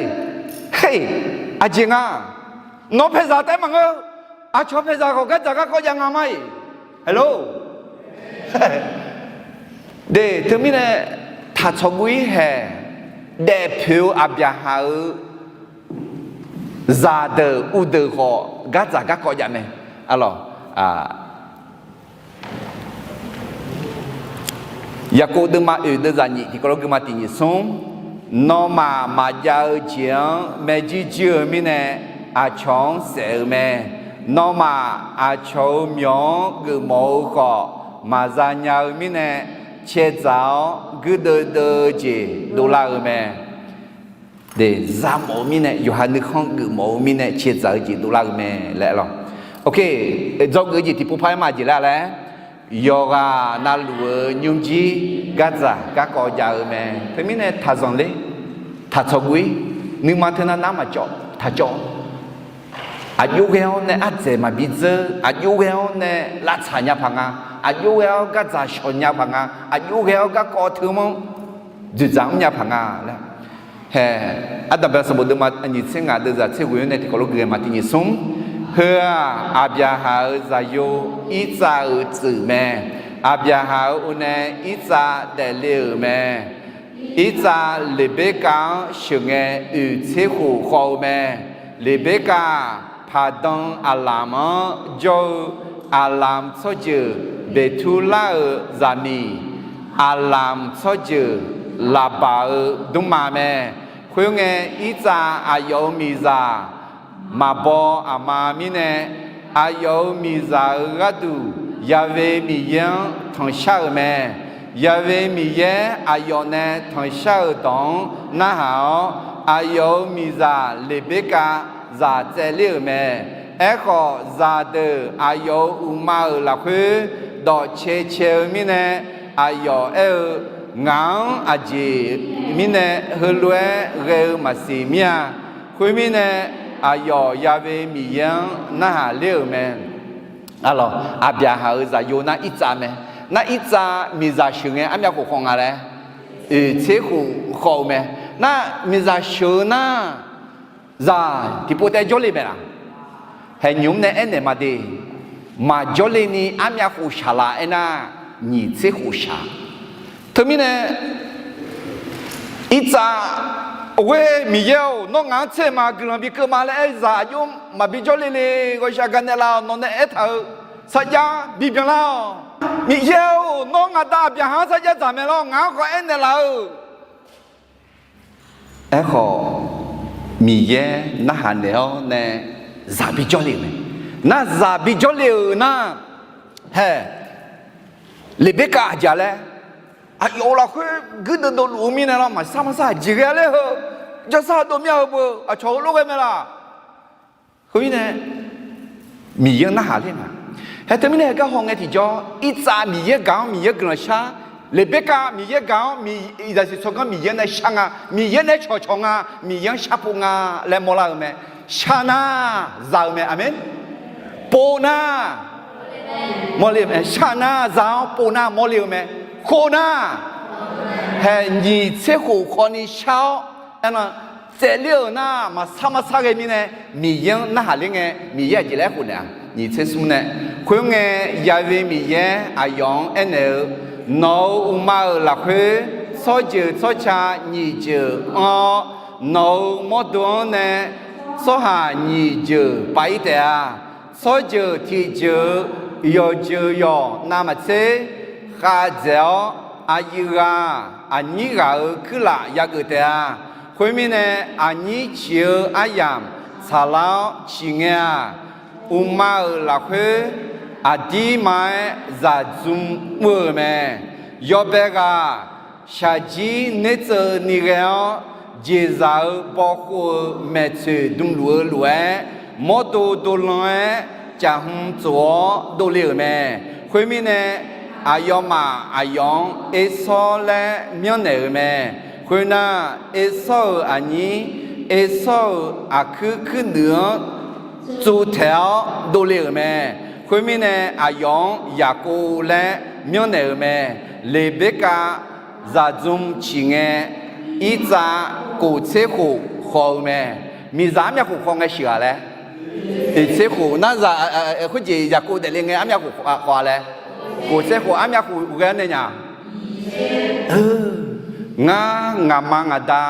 he, aqjeq nga. Nawq paeqzaq taef-aer maqngeur, aqcawq paeqzaq khawf gardzaq garkawv jav nga mar-iq. Hello. De, teumirnae taqcawq guv-ir haeq, daefpoeq-eu Aqbyaqhaq-euq zaqdeuq uvdeuq khawf gardzaq garkawv jav mae. Arlawq, Yaqkov deuvma oeq deuvzaq nyiq tiqkawv lof guima tiq nyiq smr, nawmaf maqjav-eu jeq-anr maerjuir juir-eu mirnae aqcawq-anr saef-eu mae. Nawmaf aqcawq-euq myawq-anr geufmawf-eu khawf maqza nya-eu mirnae, caevdzaq-awr guirdeuv deuv-eu jeq dovlar-eu mae. Za mawf-eu mirnae, yawqha nuikhanr geufmawf-eu mirnae caevdzaq-eu jeq dovlar-eu mae laer lawq. Ok, dzawgeuf-eu jeq tiqpov par-aer ma jeq laer laer, yawqghaq navluf-eu nymrjir gardzaq garkawv jav-eu mae. Teumirnae taqzanq ler, taqcawq guv-ir, nuima teunav nar maqcawv, taqcawv. Aqjox ghae-awr nae ardzaeq maqbi dzeur, aqjox ghae-awr nae lavtsaq nya paq nga, aqjox ghae-awr gardzaq shawq nya paq nga, aqjox ghae-awr garkawv teu manr dzoeqdzaq mr nya paq nga laer. Hae, Ardanqbae sanqbof deuvma nyiq tser ngaq deuvzaq tser ghoeq-anr nae tiqkawv lof gui-aer ma tiq nyiq smr. Heu-aq, Aqbyaqhaq-euq zaqyo Irtsav-euq tsuif mae. Aqbyaqhaq-euq uqnae Irtsav daefle-euq mae. Irtsav Leqberkav-anr sheuqngae oeq tser khof khawf-eu mae. Leqberkav-aq, Paqdan Aqlamq-anr jawr-eu Aqlamq tsawrjeuq Beqturlar-euq zaqmiq, Aqlamq tsawrjeuq Laqbaq-euq dmrma mae. Khoerngae, Irtsav aqyawf-euq miqzaq maqbaw aqma mirnae, aqyawf-euq miqzaq-euq gharduq Ya'we Miqyaer-anr tanqshar-euq mae. Ya'we Miqyaer aqyawf nae tanqshar-euq dawq-anr narhaq-awr, aqyawf-euq miqzaq Leqberkav zaq tsaevler-euq mae. Aerkhawf, zaqdeuq aqyawf-euq uqma-euq lafkhoer dawq cae cae-eu mirnae, aqyawf aer-eu, Ngaq-anr aqjeq mirnae heulof-aer ghae-eu maqsiq mir-a. Khoermirnae, aqyawf Ya'we Miqyaer-anr narhaq ler-euq mae. Aqbyaqhaq-euq zaqyo nar Irtsav mae. Nar Irtsav miqzaq sheuqngae armyav khof khawf nga laer, oeq tser khof khawf-eu mae. Nar miqzaq sheuq-eu nar, zaq tiqpov taef jawrle mae laq? Haeq nymq-mr nae aernaeq ma de. Maqjawrle ni armyav khof shaq laf aernar, nyiq tser khof shaq. Teumirnae, Irtsav, Ghoer Miqyaer-or, nawr ngaq-anr tser ma guiqlanq bi keuv ma laer aer-eu zaq aqjox maqbi jawrle le. Ghawqshaq gaqnaeq laf-awq, nawq nae aertaq-euq sarjax bibyan lar-awq. Miqyaer-or, nawr ngaq da Aqbyaqhaq-anr sarjax dzaq mae lawr, ngaq-anr khawf aernaeq laf-euq. Aerkhawf, Miqyaer narhaq naeq-awr nae zaq bi jawrle-euq mae. Nar zaq bi jawrle-euq nar, hae, Leqberkav aqjeq laer, aqyawf-euq lafkhoer guirdeuv dovluf-eu mirnae lawr, maqshar maqshar aqjeq ghae-a ler heu, jawrshar dov mir-a heu beu, aqcawq heulof ghae mae laq? Khoermirnae, Miqyaer-anr narhaq ler nga. Hae teumirnae heugar hawngae tiqjawr, Irtsav Miqyaer gaq-anr Miqyaer guiqlanq shar, Leqberkav Miqyaer gaq-anr, zaqsiq tsawrganr Miqyaer nae shar nga, Miqyaer nae cawqcawq nga, Miqyaer-anr sharpov nga laer mawrlar-eu mae. Shar nar, za-eu mae. Aqmeq. Pov nar, mawrle-eu mae. Shar nar, za-awr pov nar mawrle-eu mae. Khof nar, hae nyiq tser khof khawfni shar-awr, aernar, tsaevler-euq nar maqsar maqsar ghae mirnae, Miqyaer-anr narhaq ler ngae, Miqyaer aqjeq laer khof naeq-a. Nyiq tser smr nae, khoerngae, Ya'we Miqyaer aqyawf-anr aernaeq-eu, Nawq-euq uqma-euq lafkhoer tsawrjeuq tsawrca nyiq jeuq anr-awr, nawq-euq mawrdo-anr nae tsawrhaq nyiq jeuq pav-ir taef-a. Tsawrjeuq tiqjeuq-eu yawqjeuq yawq navmaqtser khavdzaeq-awr, aqyuif ghaq aqnyir ghaq-euq kuirlaf yageuf taef-a. Khoermirnae, aqnyir ciq-eu aryamq tsaqlar-awr ciqngae-aq, uqma-euq lafkhoer aqdirma-aer zaqdzmr mr-euq mae. Yawbae ghaq shaqjir nertseuvni ghae-awr, jeqzaq-eu bawkhov-eu maeqtsoeq dmluf-eu lof-aer, mawrdo dovlan-aer caf hmq tsof-awr dovle-euq mae. Khoermirnae, aqyawfmaf aqyawf-anr Ersawr laer myanrnaeq-euq mae. Khoernar, Ersawr-euq aqnyir Ersawr-euq aqkuir kuirnuiv-anr tsuvtaeq-awr dovle-euq mae. Khoermirnae, aqyawf-anr Yaqkov laer myanrnaeq-euq mae. Leqberkav zaqdzmr ciqngae, Irtsav kof tser khof khawf-eu mae. Miqzaq armyav khof khawf ngae sheuq-aq laer, oeq tser khof nar, khoerjeq Yaqkov daefle ngae armyav khof khawf-a laer, kof tser khof armyav khof ghae-awr nae nya. Ngar ngaqma ngaqda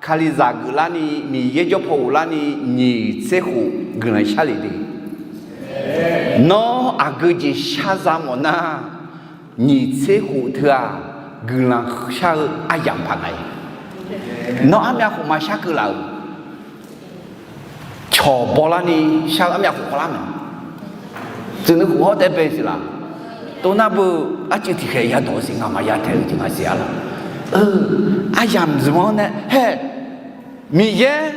Kalizaq geuflarni, Miqyaer jawr paw ghoflarni nyiq tser khof guiqlanq shar le de. Nawr aqgeu jeq shar za mawf nar, nyiq tser khof teu-aq, guiqlanq shar-eu aryamq paq nga-i. Nawr armyav khof maqshar keuv laf-euq, cawq bawlarni shar-eu armyav khof khawflar mae. Tsuif nuikhof hawr taef bae siq laf. Tov nar beu, arcuiv tiqkhaeq yadawq-eu siq, nga'maf ya taeq-eu jeq maqsiq-a laf. Aryamq zmq-anr nae hae, Miqyaer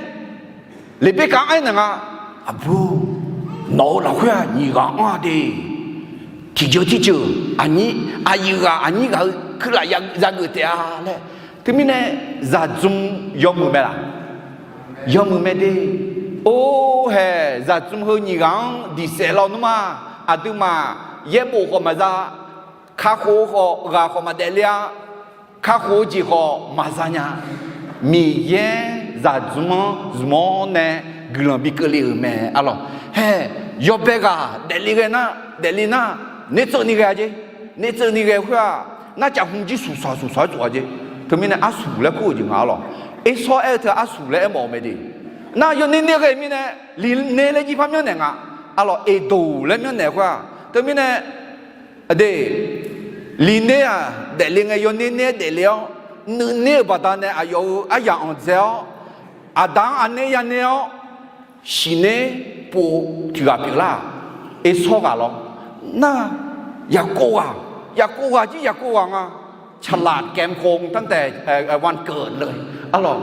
Leqberkav-anr aernaeq nga, Aqbur, nawq-euq lafkhoer-aq nyiq ghaq anr-a de. Tiqjeuq tiqjeuq aqnyir, aqyuif ghaq aqnyir ghaq-eu kuirlaf yageuf taef-a laer. Teumirnae zaqdzmr yawmuiq mae laf? Yawmuiq mae de. Or hae, zaqdzmr heu nyiq ghaq-anr diqsaef lawnmr-aq, aqduimaf yaerbof khawf maqza, kakhof-eu khawf ghaq khawf maqdaefle-a, kakhof-eu jeq khawf maqza nya. Miqyaer zaqdzmr-anr zmq-awr nae guiqlanq bi keuvle-euq mae, arlawq. Hae, yawbae ghaq daefle ghae nar, daefle nar, nertseuvni ghae-a jeq. Nertseuvni ghae khoer-aq, narcaf hmq jir suqsaq suqsaq-aer tsof-a jeq. Teumirnae arsuq laer kur-euq jeq nga, arlawq. Ersawr aer-eu teu arsuq laer aermawf-eu mae de. Nar yawner ner ghae mirnae, liqner laer jir par myanrnaeq nga. Arlawq, eqdoq laer myanrnaeq khoer-aq, teumirnae, aqde, liqner-aq daefle ngae yawner ner-aer daefle-awr, nuiner-euq baqdanae aqyawf-euq aryaq anqdzae-awr, aqda-anr aqner yaner-awr, siqner pov tiq ghaq pyeuflar-aq, ersawr ghaq lawr. Nar, yaqkov ghaq, yaqkov ghaq jir yaqkov ghaq nga. ฉลาดแกมโกงตั้งแต่วันเกิดเลย arlawq.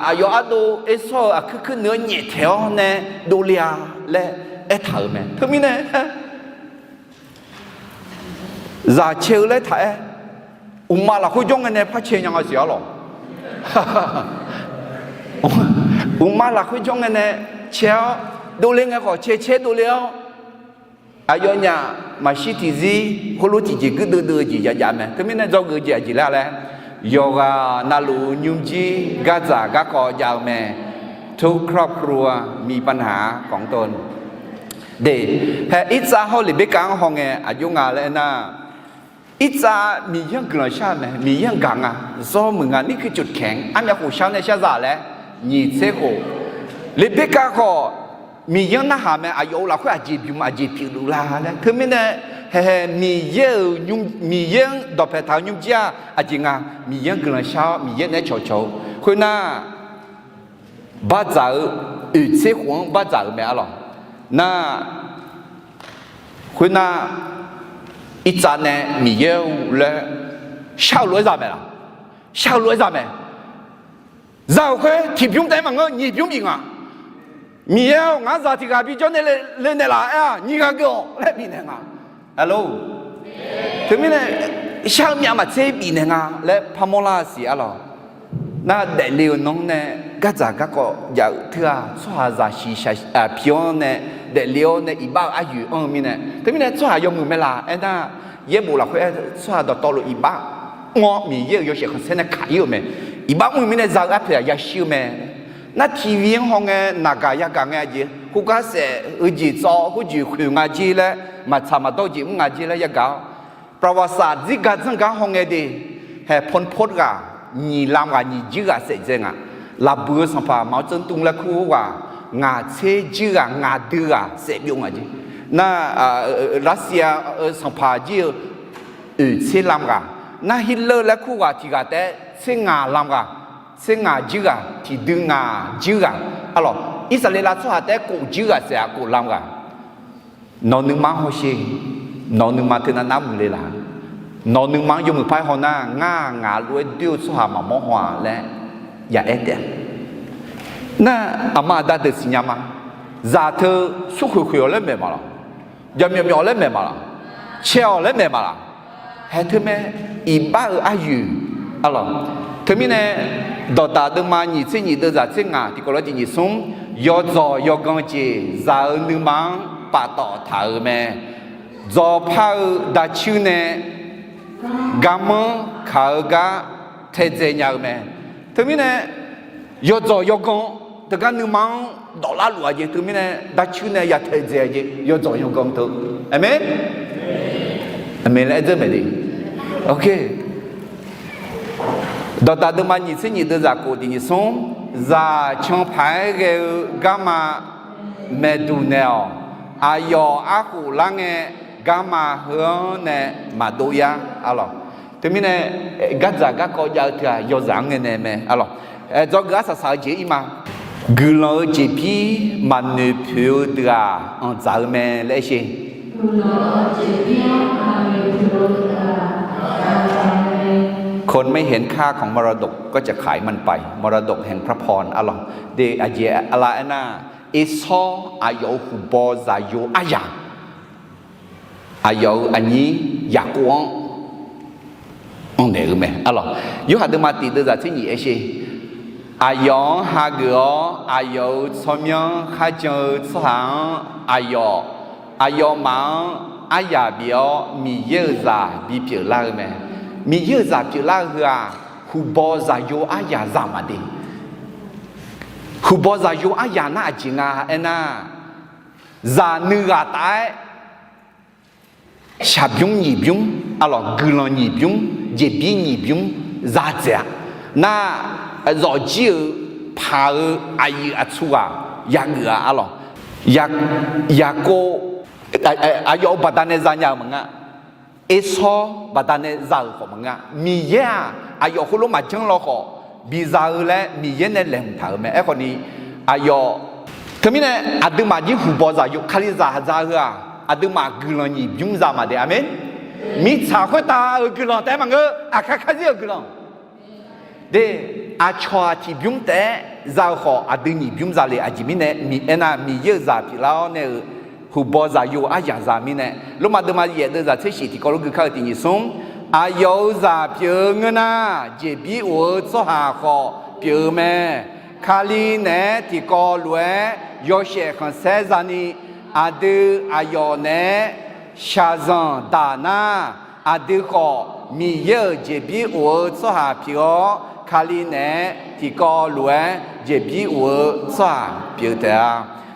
Aqyawf ardov ersawr-eu aqkuir kuir nuir-anr nyaeftaeq-awr nae dovle-a laer aertaq-euq mae. Teumirnae, zaq cae-eu laer taq-aer, uqmav lafkhoer jawr ngae nae par cae nya nga siq, arlawq. Uqmav lafkhoer jawr ngae nae cae-awr, dovle ngae khawf cae cae dovle-awr, aqyawfnyaf maqshir tiqzir khoerlof tiqjeq guirdeuv deuv-eu jeq jav jav mae. Teumirnae dzawgeuf-eu jeq aqjeq laer laer, yawqghaq navluf-eu nymrjir gardzaq garkawv jav-eu mae. ทุกครอบครัวมีปัญหาของตน De, hae, Irtsav hawr Leqbirkav-anr hawngae aqjox nga laer aernar, Irtsav Miqyaer-anr guiqlanq shar-eu mae, Miqyaer-anr gaq nga, zawr muiq nga, นี่คือจุดแข็ง armyav khof shar-awr nae shar za laer, nyiq tser khof. Leqbirkav khawf, Miqyaer-anr narhaq mae, aqyawf-euq lafkhoer aqjeq bymq aqjeq pyeufluf la laer. Teumirnae, hae hae, Miqyaer-euq, Miqyaer-anr dawqpae taq-eu nymrjir-aq aqjeq nga, Miqyaer-anr guiqlanq shar-awr Miqyaer naeq-aer cawqcawq-eu khoernar, bardzaq-eu oeq tser khof-anr bardzaq-euq mae, arlawq. Nar, khoernar, Irtsav nae Miqyaer-or laer shar-eu lof-aer za mae laq? Shar-eu lof-aer za mae. Za-euq khoer tiqbymr taef-aer maqngeur, nyiq bymr bif nga. Miqyaer-or, ngaq-anr zaq tiq ghaq bijawr nae le naeqlaf aer-aq, nyiq ghaq geuf-awq laer bifnaeq nga. Alo, teumirnae, shar-eu myav maqtser bifnaeq nga laer parmawr lar-eu siq, arlawq. Nar daefle-euq nanr nae gardzaq garkawv jav-euq teughaq, tsawrhaqzaq shiqshaq pi-awr nae, daefle-awr nae iqbax-eu aryoeq anr-eu mirnae, teumirnae tsawrhaq yawmuiq mae laq aernar, yaerbof lafkhoer aer tsawrhaq dawqtawvluf iqbax mr-awr Miqyaer-euq yawshaef khanqsaer nae kaq-ir-euq mae. Iqbax mr-eu mirnae za-eu arpoeq-aq yashir-eu mae. Nar TV-anr hawngae naqgaq yagaq ngae aqjeq khoergar saef-eu jeq tsawv khoerjeq khoeq nga jer laer, maqtsaq maqdawr-eu jeq mr nga jer laer yagaq-awr, ประวัติศาสตร์ dzirgaq dzanrgar hawngae de, hae พลพล ghaq, nyiq lam ghaq nyiq jir ghaq saef dzae nga. Lafbuiq-eu sanqpaq 毛泽东 laer kur-eu ghaq, ngaq tser jir ghaq ngaq dui ghaq saef byov nga jer. Nar, Russia-eu sanqpaq jir-eu oeq tser lam ghaq, nar Hitler laer kur ghaq tiq ghaq taef-aer tser ngaq lam ghaq, tser ngaq jir ghaq, tiqdui ngaq jir ghaq, arlawq, Irsaqleqlav tsawrhaq taef-aer kof jir ghaq saef-aq kof lam ghaq. Nawq nuima-anr hawsher. Nawq nuima teunav nar muiqle laq? Nawq nuima-anr yawmuiq par-aer hawnar, ngar ngaq lof-aer doer-eu tsawrhaq maqmawr haw-a laer ya aer taef-a. Nar aqma aqda deuq siqnya ma. Zaq teu smrkhoeq khoeq-awq laer maeq ma laq? Jaqmyawf myawf-awq laer maeq ma laq? Cae-awq laer maeq ma laq? Hae teu mae, iqbax-euq aryoeq, arlawq. Teumirnae, dawqdaq deuvma nyiq tser nyiq deuvzaq tser ngaq tiqkawv lof-aer tiq nyiq smr, yawdzawq yawgan jeq zaq-eu nuima-anr paftawf taq-euq mae. Dzawqpar-eu dacuir nae garmanr kaq-eu gar taedzae nya-eu mae. Teumirnae, yawdzawq yawgan teugar nuima-anr dawflar luf-a jeq teumirnae, dacuir nae ya taedzae-a jeq yawdzawq yawgan teu. Aqmeq. Aqmeq laer aer dzeur maeq de. Dawqdaq deuvma nyiq tser nyiq deuvzaq kof tiq nyiq smr, zaq can paq-aer ghae-eu garma maeqduq naeq-awq. Aqyawf arkhof lar ngae, garma heu-anr nae maqdov yar, arlawq. Teumirnae, gardzaq garkawv jav-eu teu-aq yawzaq-anr ngae nae mae, arlawq. Dzawgeuf arsaq saq-eu jeq ir ma. Guiqlanq-eu jeqbir maqnoeq poeq-eu deuq-aq, anqdzaq-eu mae laer aer sher. คนไม่เห็นค่าของมรดกก็จะขายมันไป มรดกแห่งพระพร arlawq. De, aqjeq aqlaf aernar, ersawr aqyawf-euq huqbaw zaqyo aryaq, aqyawf-euq aqnyir Yaqkov-anr anr naeq-eu mae, arlawq. Yorhaq deuvma tiq deuvzaq tser nyiq aer sher. Aqyawf-anr hageuf-awr, aqyawf-euq tsawrmyanr kharjan-eu tsawrhaq-anr aqyawf, aqyawfmaf-anr aryaq bif-awr, Miqyaer-euq zaq bipyeuf lar-eu mae. Miqyaer-euq zaq pyeuflar-eu heu-aq, huqbaw zaqyo aryaq zaq maqde. Huqbaw zaqyo aryaq nar aqjeq nga aernar, zaq nuighaq taf-aer shaqbymr nyiq bymr, arlawq, guiqlanq nyiq bymr, jeqbir nyiq bymr za dzaeq-a. Nar, zawqjir-euq paq-eu aqyuif aqtsu ghaq yageuf-a, arlawq. Yaqkov, aqyawf-euq baqdanae zanya-euq maqngeur-a. Ersawr baqdanae za-euq khawf maqngeur-a. Miqyaer-aq, aqyawf heulof maqjanr law khawf, biza-eu laer Miqyaer nae laeqhmq taq-euq mae. Aerkhawf ni, aqyawf, teumirnae aqduimaf jir huqbaw zaqyo kalizaq za-eu heu-aq, aqduimaf guiqlanq nyiq bymr za maqde. Aqmeq. Mirtsaq khoertav-euq guiqlanq taef-aer maqngeur, aqkar karzir-euq guiqlanq. De, aqcawq-aq tiqbymr taef-aer za-eu khawf, aqdui nyiq bymr za le. Aqjeq mirnae, aernar, Miqyaer-euq zaq pyeuflar-awr nae-euq huqbaw zaqyo aryaq za mirnae, Lormav deuvma yaef deuv zaq tser shif tiqkawv lof gui kar-eu tiq nyiq smr, aqyawf-euq zaq pyeuf-eu ngeur nar, jeqbir of-eu tsawrhaq khawf pyeuf-eu mae. Kali naeq-aer tiqkawv lof-aer yawshaef khanqsaer zani, aqdui aqyawf naeq-aer shaqzanq daq nar, aqdui khawf Miqyaer-euq jeqbir of-eu tsawrhaq pyeuf-awr, Kali naeq-aer tiqkawv lof-aer jeqbir of-eu tsawrhaq pyeuf taef-a.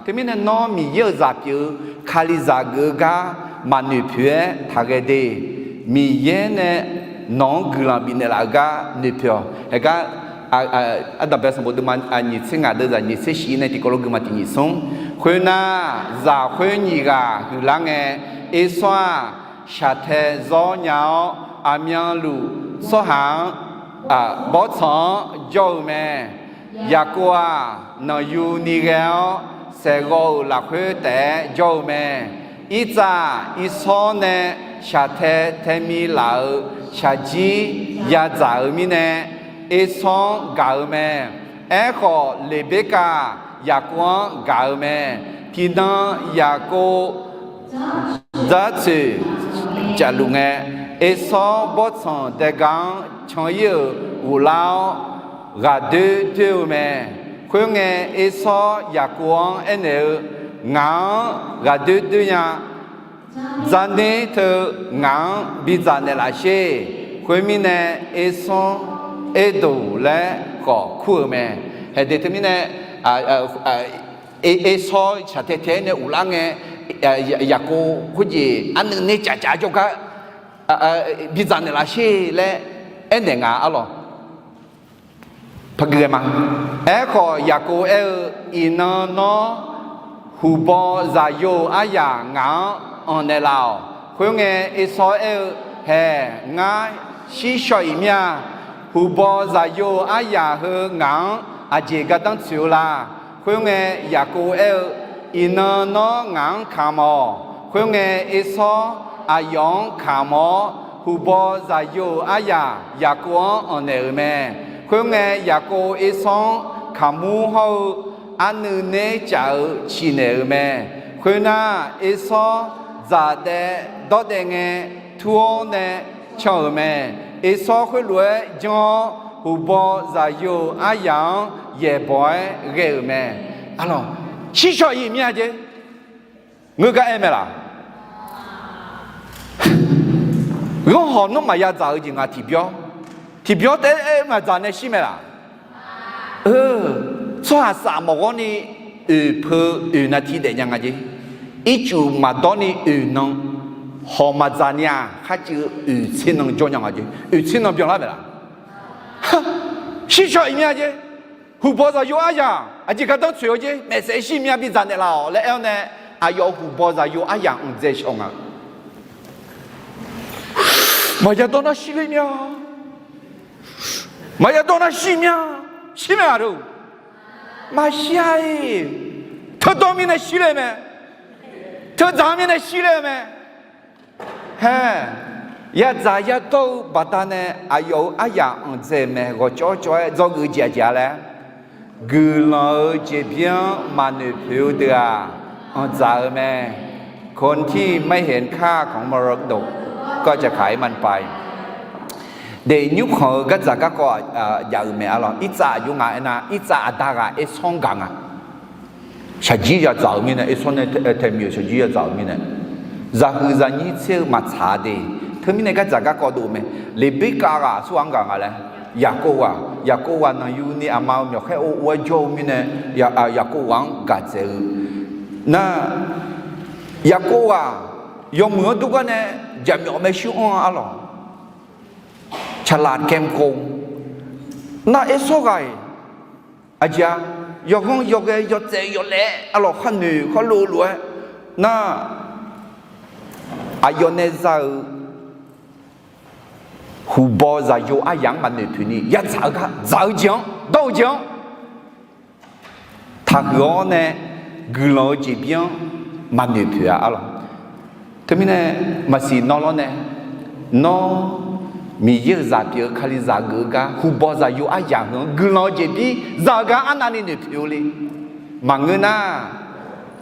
Teumirnae nawr Miqyaer-euq zaq pyeuf-eu, Kalizaq geuf-eu gar maqnoeq poeq-aer taqghae de. Miqyaer nae nawq-anr guiqlanq bifnaeq laf-eu gar noeqpoeq-awq. Haegar, Ardanqbae sanqbof deuvma nyiq tser ngaq deuv zaq nyiq tser shif nae tiqkawv lof gui ma tiq nyiq smr. Khoernar, zaq khoer nyiq ghaq huiqlar ngae, Ersawr-aq, shaqtae zawr nya-awr, aqmyanluf tsawrhaq-anr, bawrtsanq-anr jawr-eu mae. Yaqkov-aq, nanqyu ni ghae-awr, saeqghawv-euq lafkhoer taef-aer jawr-eu mae. Irtsav-aq, Irsawr nae shaqtae taemi laf-euq shaqjir yadzaq-eu mirnae, Ersawr-anr gaq-eu mae. Aerkhawf, Leqberkav Yaqkov-anr gaq-eu mae. Tiqnan Yaqkov dzartsoeq cafluf ngae, Ersawr bawrtsanq daega-anr can ir-euq ghoflar-awr, ghaqdoer doer-eu mae. Khoerngae, Ersawr Yaqkov-anr aernaeq-eu, Ngaq-anr ghaqdoer doer nya. Dzarner teu ngaq-anr bidzaq naeqlaf sher. Khoermirnae, Ersawr Erdoq laer khawf kur-eu mae. Haeq de teumirnae, Ersawr shaqtae tae-aer nae ghoflar ngae, Yaqkov khoerjeq arnuiv ner caf caf jawrgar bidzaq naeqlaf sher laer aernaeq nga arlawq. Paqgui ghae ma. Aerkhawf, Yaqkov aer-eu, Iqnan nawr huqbaw zaqyo-euq aryaq ngaq-anr anq naeqlaf-awq. Khoerngae, Ersawr aer-eu, Haeq, ngar shir shaw-iq mir-a. Huqbaw zaqyo-euq aryaq heu ngaq-anr aqjeq gardanr tsoeq-eu la? Khoerngae, Yaqkov aer-eu, Iqnan nawr ngaq-anr kamq-awq. Khoerngae, Ersawr aqyawf-anr kamq-awr, huqbaw zaqyo-euq aryaq Yaqkov-anr anq naeq-euq mae. Khoerngae, Yaqkov Ersawr-anr kaqmur hawr-eu arnuiv ner caf-eu ciqnaeq-euq mae. Khoernar, Ersawr dzaq daev dawr daev ngae, tur-awr nae can-euq mae. Ersawr khoerlof-aer janr-awr, huqbaw zaqyo-euq aryaq-anr yaeqbawq-aer ghae-euq mae. Arlawq, shir shaw-iq mir-a jeq. Ngeur gar aer mae laq? Ghanr hawq nmr maqya dzaq-eu jeq nga tiqbyawr. Tiqbyawr taef-aer maqdzaq nae shir mae laq? Tsawrhaq saf mawq ghawr ni oeq peu oeq navti daef nya nga jeq. Ircuf maqdawr ni oeq nan hawq maqdzaq ni-aq, kharcuiv oeq tser nan jawr nya nga jeq. Oeq tser nan byanlar mae laq? Shir shaw-iq mir-a jeq. Huqbaw zaqyo aryaq aqjeq gardanr tsoeq-eu jeq, maeqsaef shir mir-a bidzaq naeqlaf-awq laer aer-awr nae, aqyawf huqbaw zaqyo aryaq anqdzae shaw nga. Maqya dawr nar shir ler mir-a. Maqya dawr nar shir mir-a. Shir mae-aq, maqshir-a-iq. Teudawr mirnae shir ler mae. Teudzaq mirnae shir ler-eu mae. Hae, yadzaq yadawr-eu baqdanae aqyawf-euq aryaq anqdzae-euq mae. Ghawqcawv cawv-aer dzawgeuf jeq aqjeq-a laer, guiqlanq-euq jeqbir-anr maqnoeq poeq-eu deuq-aq, anqdzaq-eu mae. คนที่ไม่เห็นค่าของมรดกก็จะขายมันไป daefnymr khanq-eu gardzaq garkawv jav-euq mae arlawq. Irtsav aqjox nga aernar, Irtsav aqda ghaq Ersawr-anr gaq nga. Shaqjir yadzaq-euq mirnae, Ersawr nae tae myoeq shaqjir yadzaq-euq mirnae, zaqhuiq zaqnyir tser-eu maqtsaq-a de. Teumirnae gardzaq garkawv dov-eu mae. Leqberkav ghaq aqsurghaq-anr gaq nga laer, Yaqkov ghaq, Yaqkov ghaq nanqyuni aqma-euq myawqkhaer ov-aer jawr-eu mirnae, Yaqkov ghaq-anr gaq dzaeq-eu nar, Yaqkov ghaq yawmuiq-anr dur gar nae jaqmyawf maershuir anr-a arlawq. Caqlaq kaemq khof nar, Ersawr ghaq-iq aqjeq-a, yawghanr yawghae yawtsaev yawlaev arlawq, khar noeq khar lov lof-aer nar, aqyawf nae za-euq huqbaw zaqyo aryaq-anr maqnoeq poeq ni yadzaq-eu gar, dzaq-eu jeq-anr, dawr-eu jeq-anr, taqhuiq-awr nae guiqlanq-eu jeqbir-anr maqnoeq poeq-a arlawq. Teumirnae maqsiq nawr lawr nae, nawr Miqyaer-euq zaq pyeuf-eu Kalizaq geuf-eu gar huqbaw zaqyo aryaq heu-anr guiqlanq-eu jeqbir za-eu gar arnavni noeq poeq-eu le. Maqngeur nar,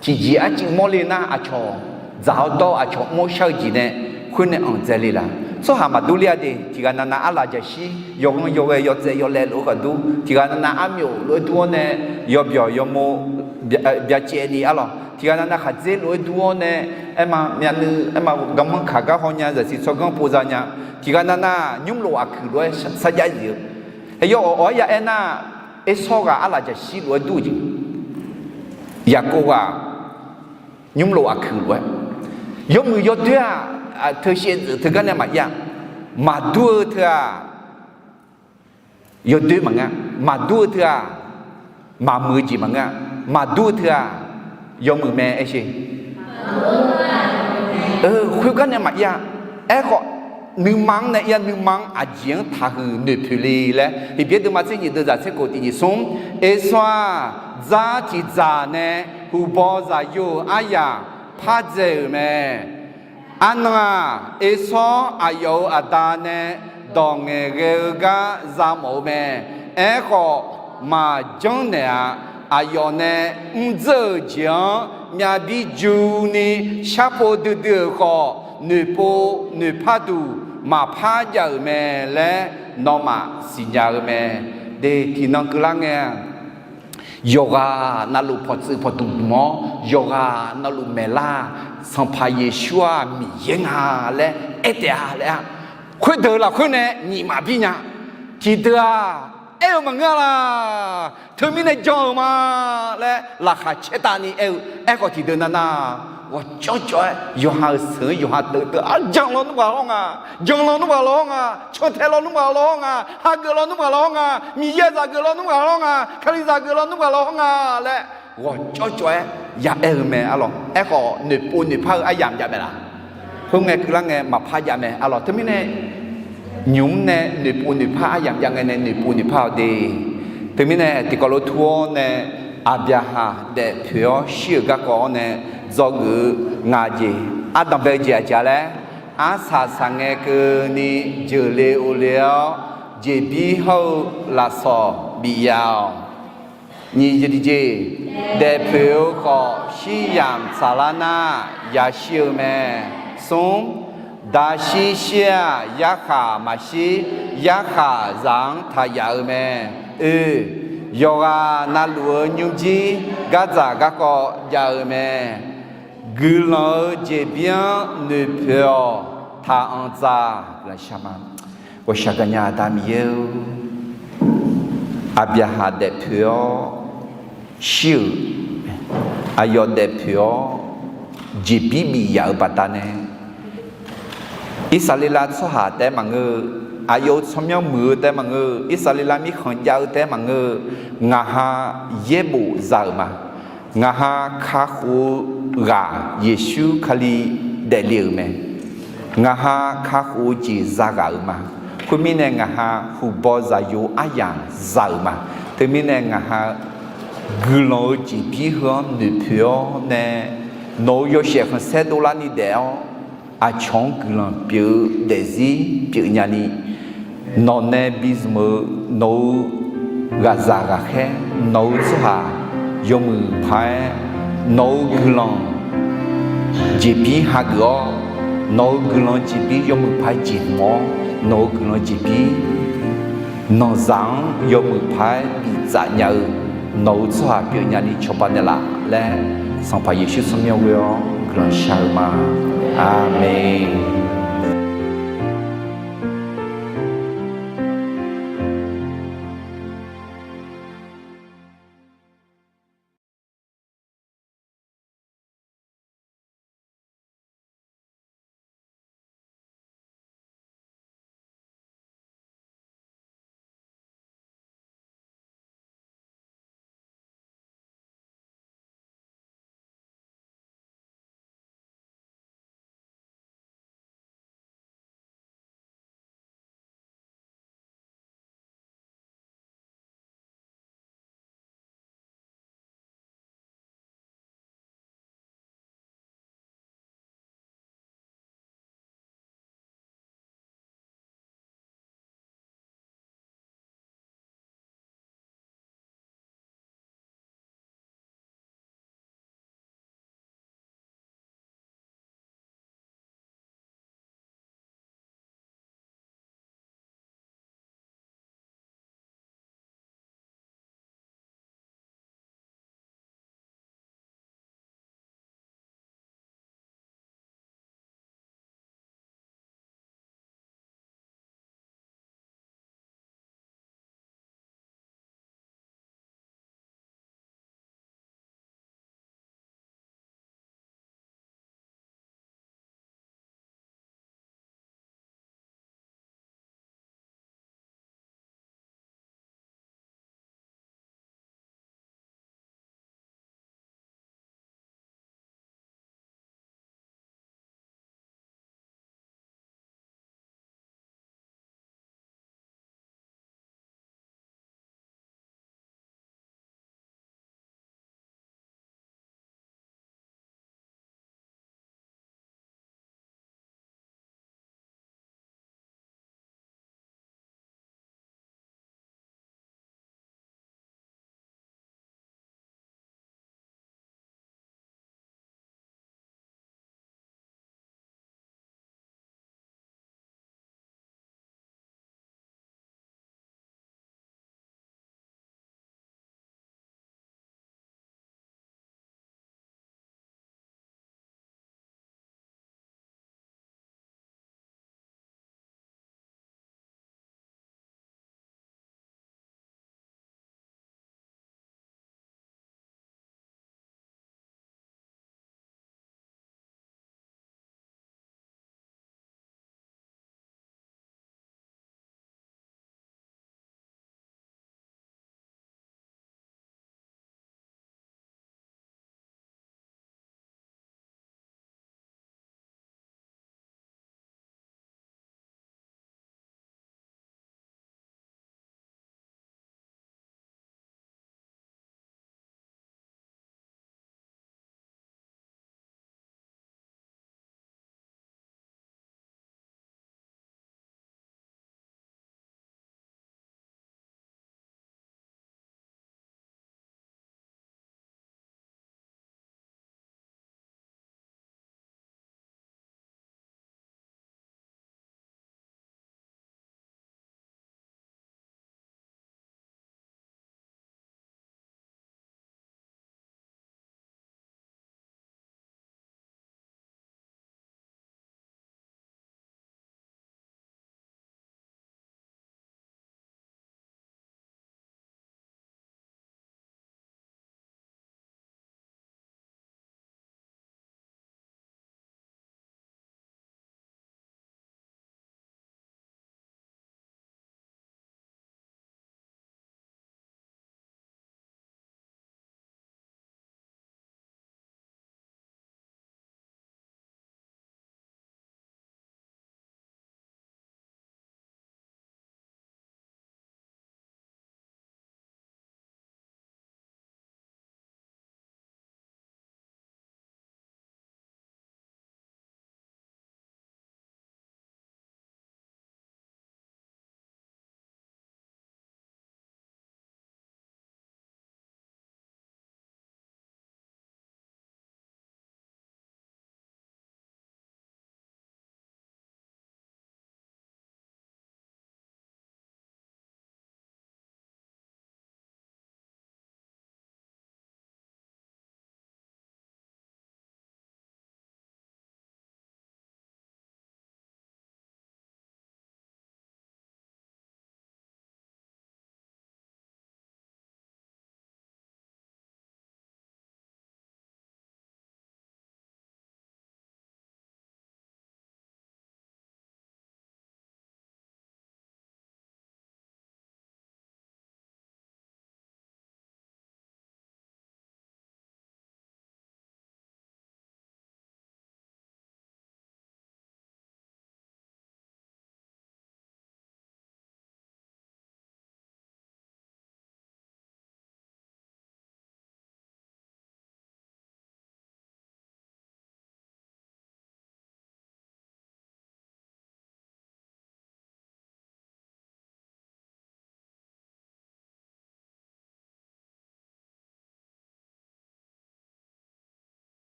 tiqjeq arcuiv mawrle nar aqcawq dzaq-awr dawr-eu aqcawq mr-awr shar-eu jeq nae khoer nae anqdzae le laq. Tsawrhaq maqdur ler-a de. Tiqghaq navnav arlaq jaqshir yawghanr yawghae yawtsaev yawlaev lof-aer khaqdur, tiqghaq navnav armyawf lof-aer dur-awr nae yawbyawq yawmo byacaevni arlawq, tiqghaq navnav khaqdzer lof-aer dur-awr nae aerma myavnuiv aerma garmanr kaq gar haw nya, zaqsiq tsawrganr pov za nya, tiqghaq navnav nymrlof aqkuiq lof-aer sarjax zif-eu, aqyawf awq-awq-aer ya aernar, Ersawr ghaq arlaq jaqshir lof-aer dur-eu jeq, Yaqkov ghaq nymrlof aqkuiq lof-aer, yawmuiq yawdoer-aq, teu shaevdzeuf teugar nae maqjav, maqdur-eu teu-aq, yawdoer maqngeur, maqdur-eu teu-aq, maqmuiq-eu jeq maqngeur-a, maqdur-eu teu-aq, yawmuiq mae aershe. Khoergar nae maqjav. Aerkhawf, nuima-anr nae ir-a, nuima-anr aqjeq-anr taqhuiq noeqpoeq le laer Heqbyaer deuvma tser nyiq deuvzaq tser khof tiq nyiq smr, Ersawr-aq, dzar tiqdzaq nae huqbaw zaqyo-euq aryaq par dzae-euq mae. Arnan-aq, Ersawr aqyawf-euq aqda nae dawq ngaeqghae-eu gar za mawf-eu mae. Aerkhawf, maqjanr naeq-a. Aqyawf nae mrdzeur-euq jeq-anr myavbir juni sharpov duidui-euq khawf, noeqpov noeqpar duq maqpar jav-euq mae laer nawmaf siqnya-eu mae. De, tiqnan keuvlar ngae-aq, yawqghaq navluf pawqtsuif pawqdmq dmq-awr, yawqghaq navluf maeqlar-aq, Sanqpaq Yeqsur-aq Miqyaer nga laer aer taef-a laer-a. Khoerdeuq lafkhoer nae nyiq maqbir nya. Tiqdeuq-aq, aer-eu maqngeur-a laq. Teumirnae jan-euq ma laer laqkhaq caertavni aer-eu. Aerkhawf, tiqdeuq navnav ghawqcawv cawv-aer yawqha-euq seuq-anr yawqha teuv teuv-aer, janq lawnmr ghaq lawr nga, janq lawnmr ghaq lawr nga, cantae lawnmr ghaq lawr nga, hageuf lawnmr ghaq lawr nga, Miqyaer zaq geuf lawnmr ghaq lawr nga, Kalizaq geuf lawnmr ghaq lawr nga laer ghawqcawv cawv-aer ya aer-eu mae arlawq. Aerkhawf, noeqpov noeqpar-eu aryamq jav mae laq. Khoerngae keuvlar ngae maqpar jav mae arlawq. Teumirnae nymq-mr nae noeqpov noeqpar aryamq jav ngae nae noeqpov noeqpar-awq de. Teumirnae tiqkawv lof tur-awr nae, Aqbyaqhaq daefpoeq-awr shir-euq garkawv-awr nae dzawgeuf-eu ngaq jeq ardanqbae-eu jeq aqjeq-a laer, arsaq saqngae keuvni jeuqle ovle-awr, jeqbir hawr-eu lafsawq bif ya-awq. Nyiq jeq tiqjeq, daefpoeq-eu khawf shiryamq tsaqlar nar yashir-eu mae. Smr, daqshir shir-aq yarkhaq maqshir, yarkhaq zaq-anr taq yaf-eu mae. Oe, yawqghaq navluf-eu nymrjir gardzaq garkawv jav-eu mae. Guiqlanq-eu jeqbir-anr noeqpoeq-awq. Taqanq dzaq. Ghawqshaq gaqnya Aqda Miqyaer-or, Aqbyaqhaq daefpoeq-awr shir-euq, aqyawf daefpoeq-awr jeqbir bif yaf-euq baqdanae, Irsaqleqlav tsawrhaq taef-aer maqngeur-eu, aqyawf-euq tsawrmyanr muiq-eu taef-aer maqngeur-eu, Irsaqleqlav mirkhanq jav-eu taef-aer maqngeur-eu, ngaq ha yaerbof za-euq ma. Ngaq ha kakhof-eu ghaq Yeqsur Kali daefle-euq mae. Ngaq ha kakhof-eu jeq zaghaq-euq ma. Khoermirnae ngaq ha huqbaw zaqyo aryamq za-euq ma. Teumirnae ngaq ha guiqlanq-eu jeqbir heu-anr noeqpoeq-awr nae, nawq-euq yawshaef khanqsaer dovlarni daef-awr, aqcawq-anr guiqlanq pyeuf-eu daefzir pyeufnya ni, nawq nae bizmq-eu nawq-euq ghaqzaq ghaqkhaer, nawq-euq tsawrhaq yawmuiq paq-aer nawq-euq guiqlanq jeqbir hageuf-awr, nawq-euq guiqlanq jeqbir yawmuiq paq-aer jeqhmq-awr, nawq-euq guiqlanq jeqbir, nanqzaq-anr yawmuiq paq-aer biftsaf nya-eu nawq-euq tsawrhaq pyeufnya ni cawba naeqlaf laer, Sanqpaq Yeqsur tsawrmyanr ghoe-awr guiqlanq shar-eu ma. Aqmeq.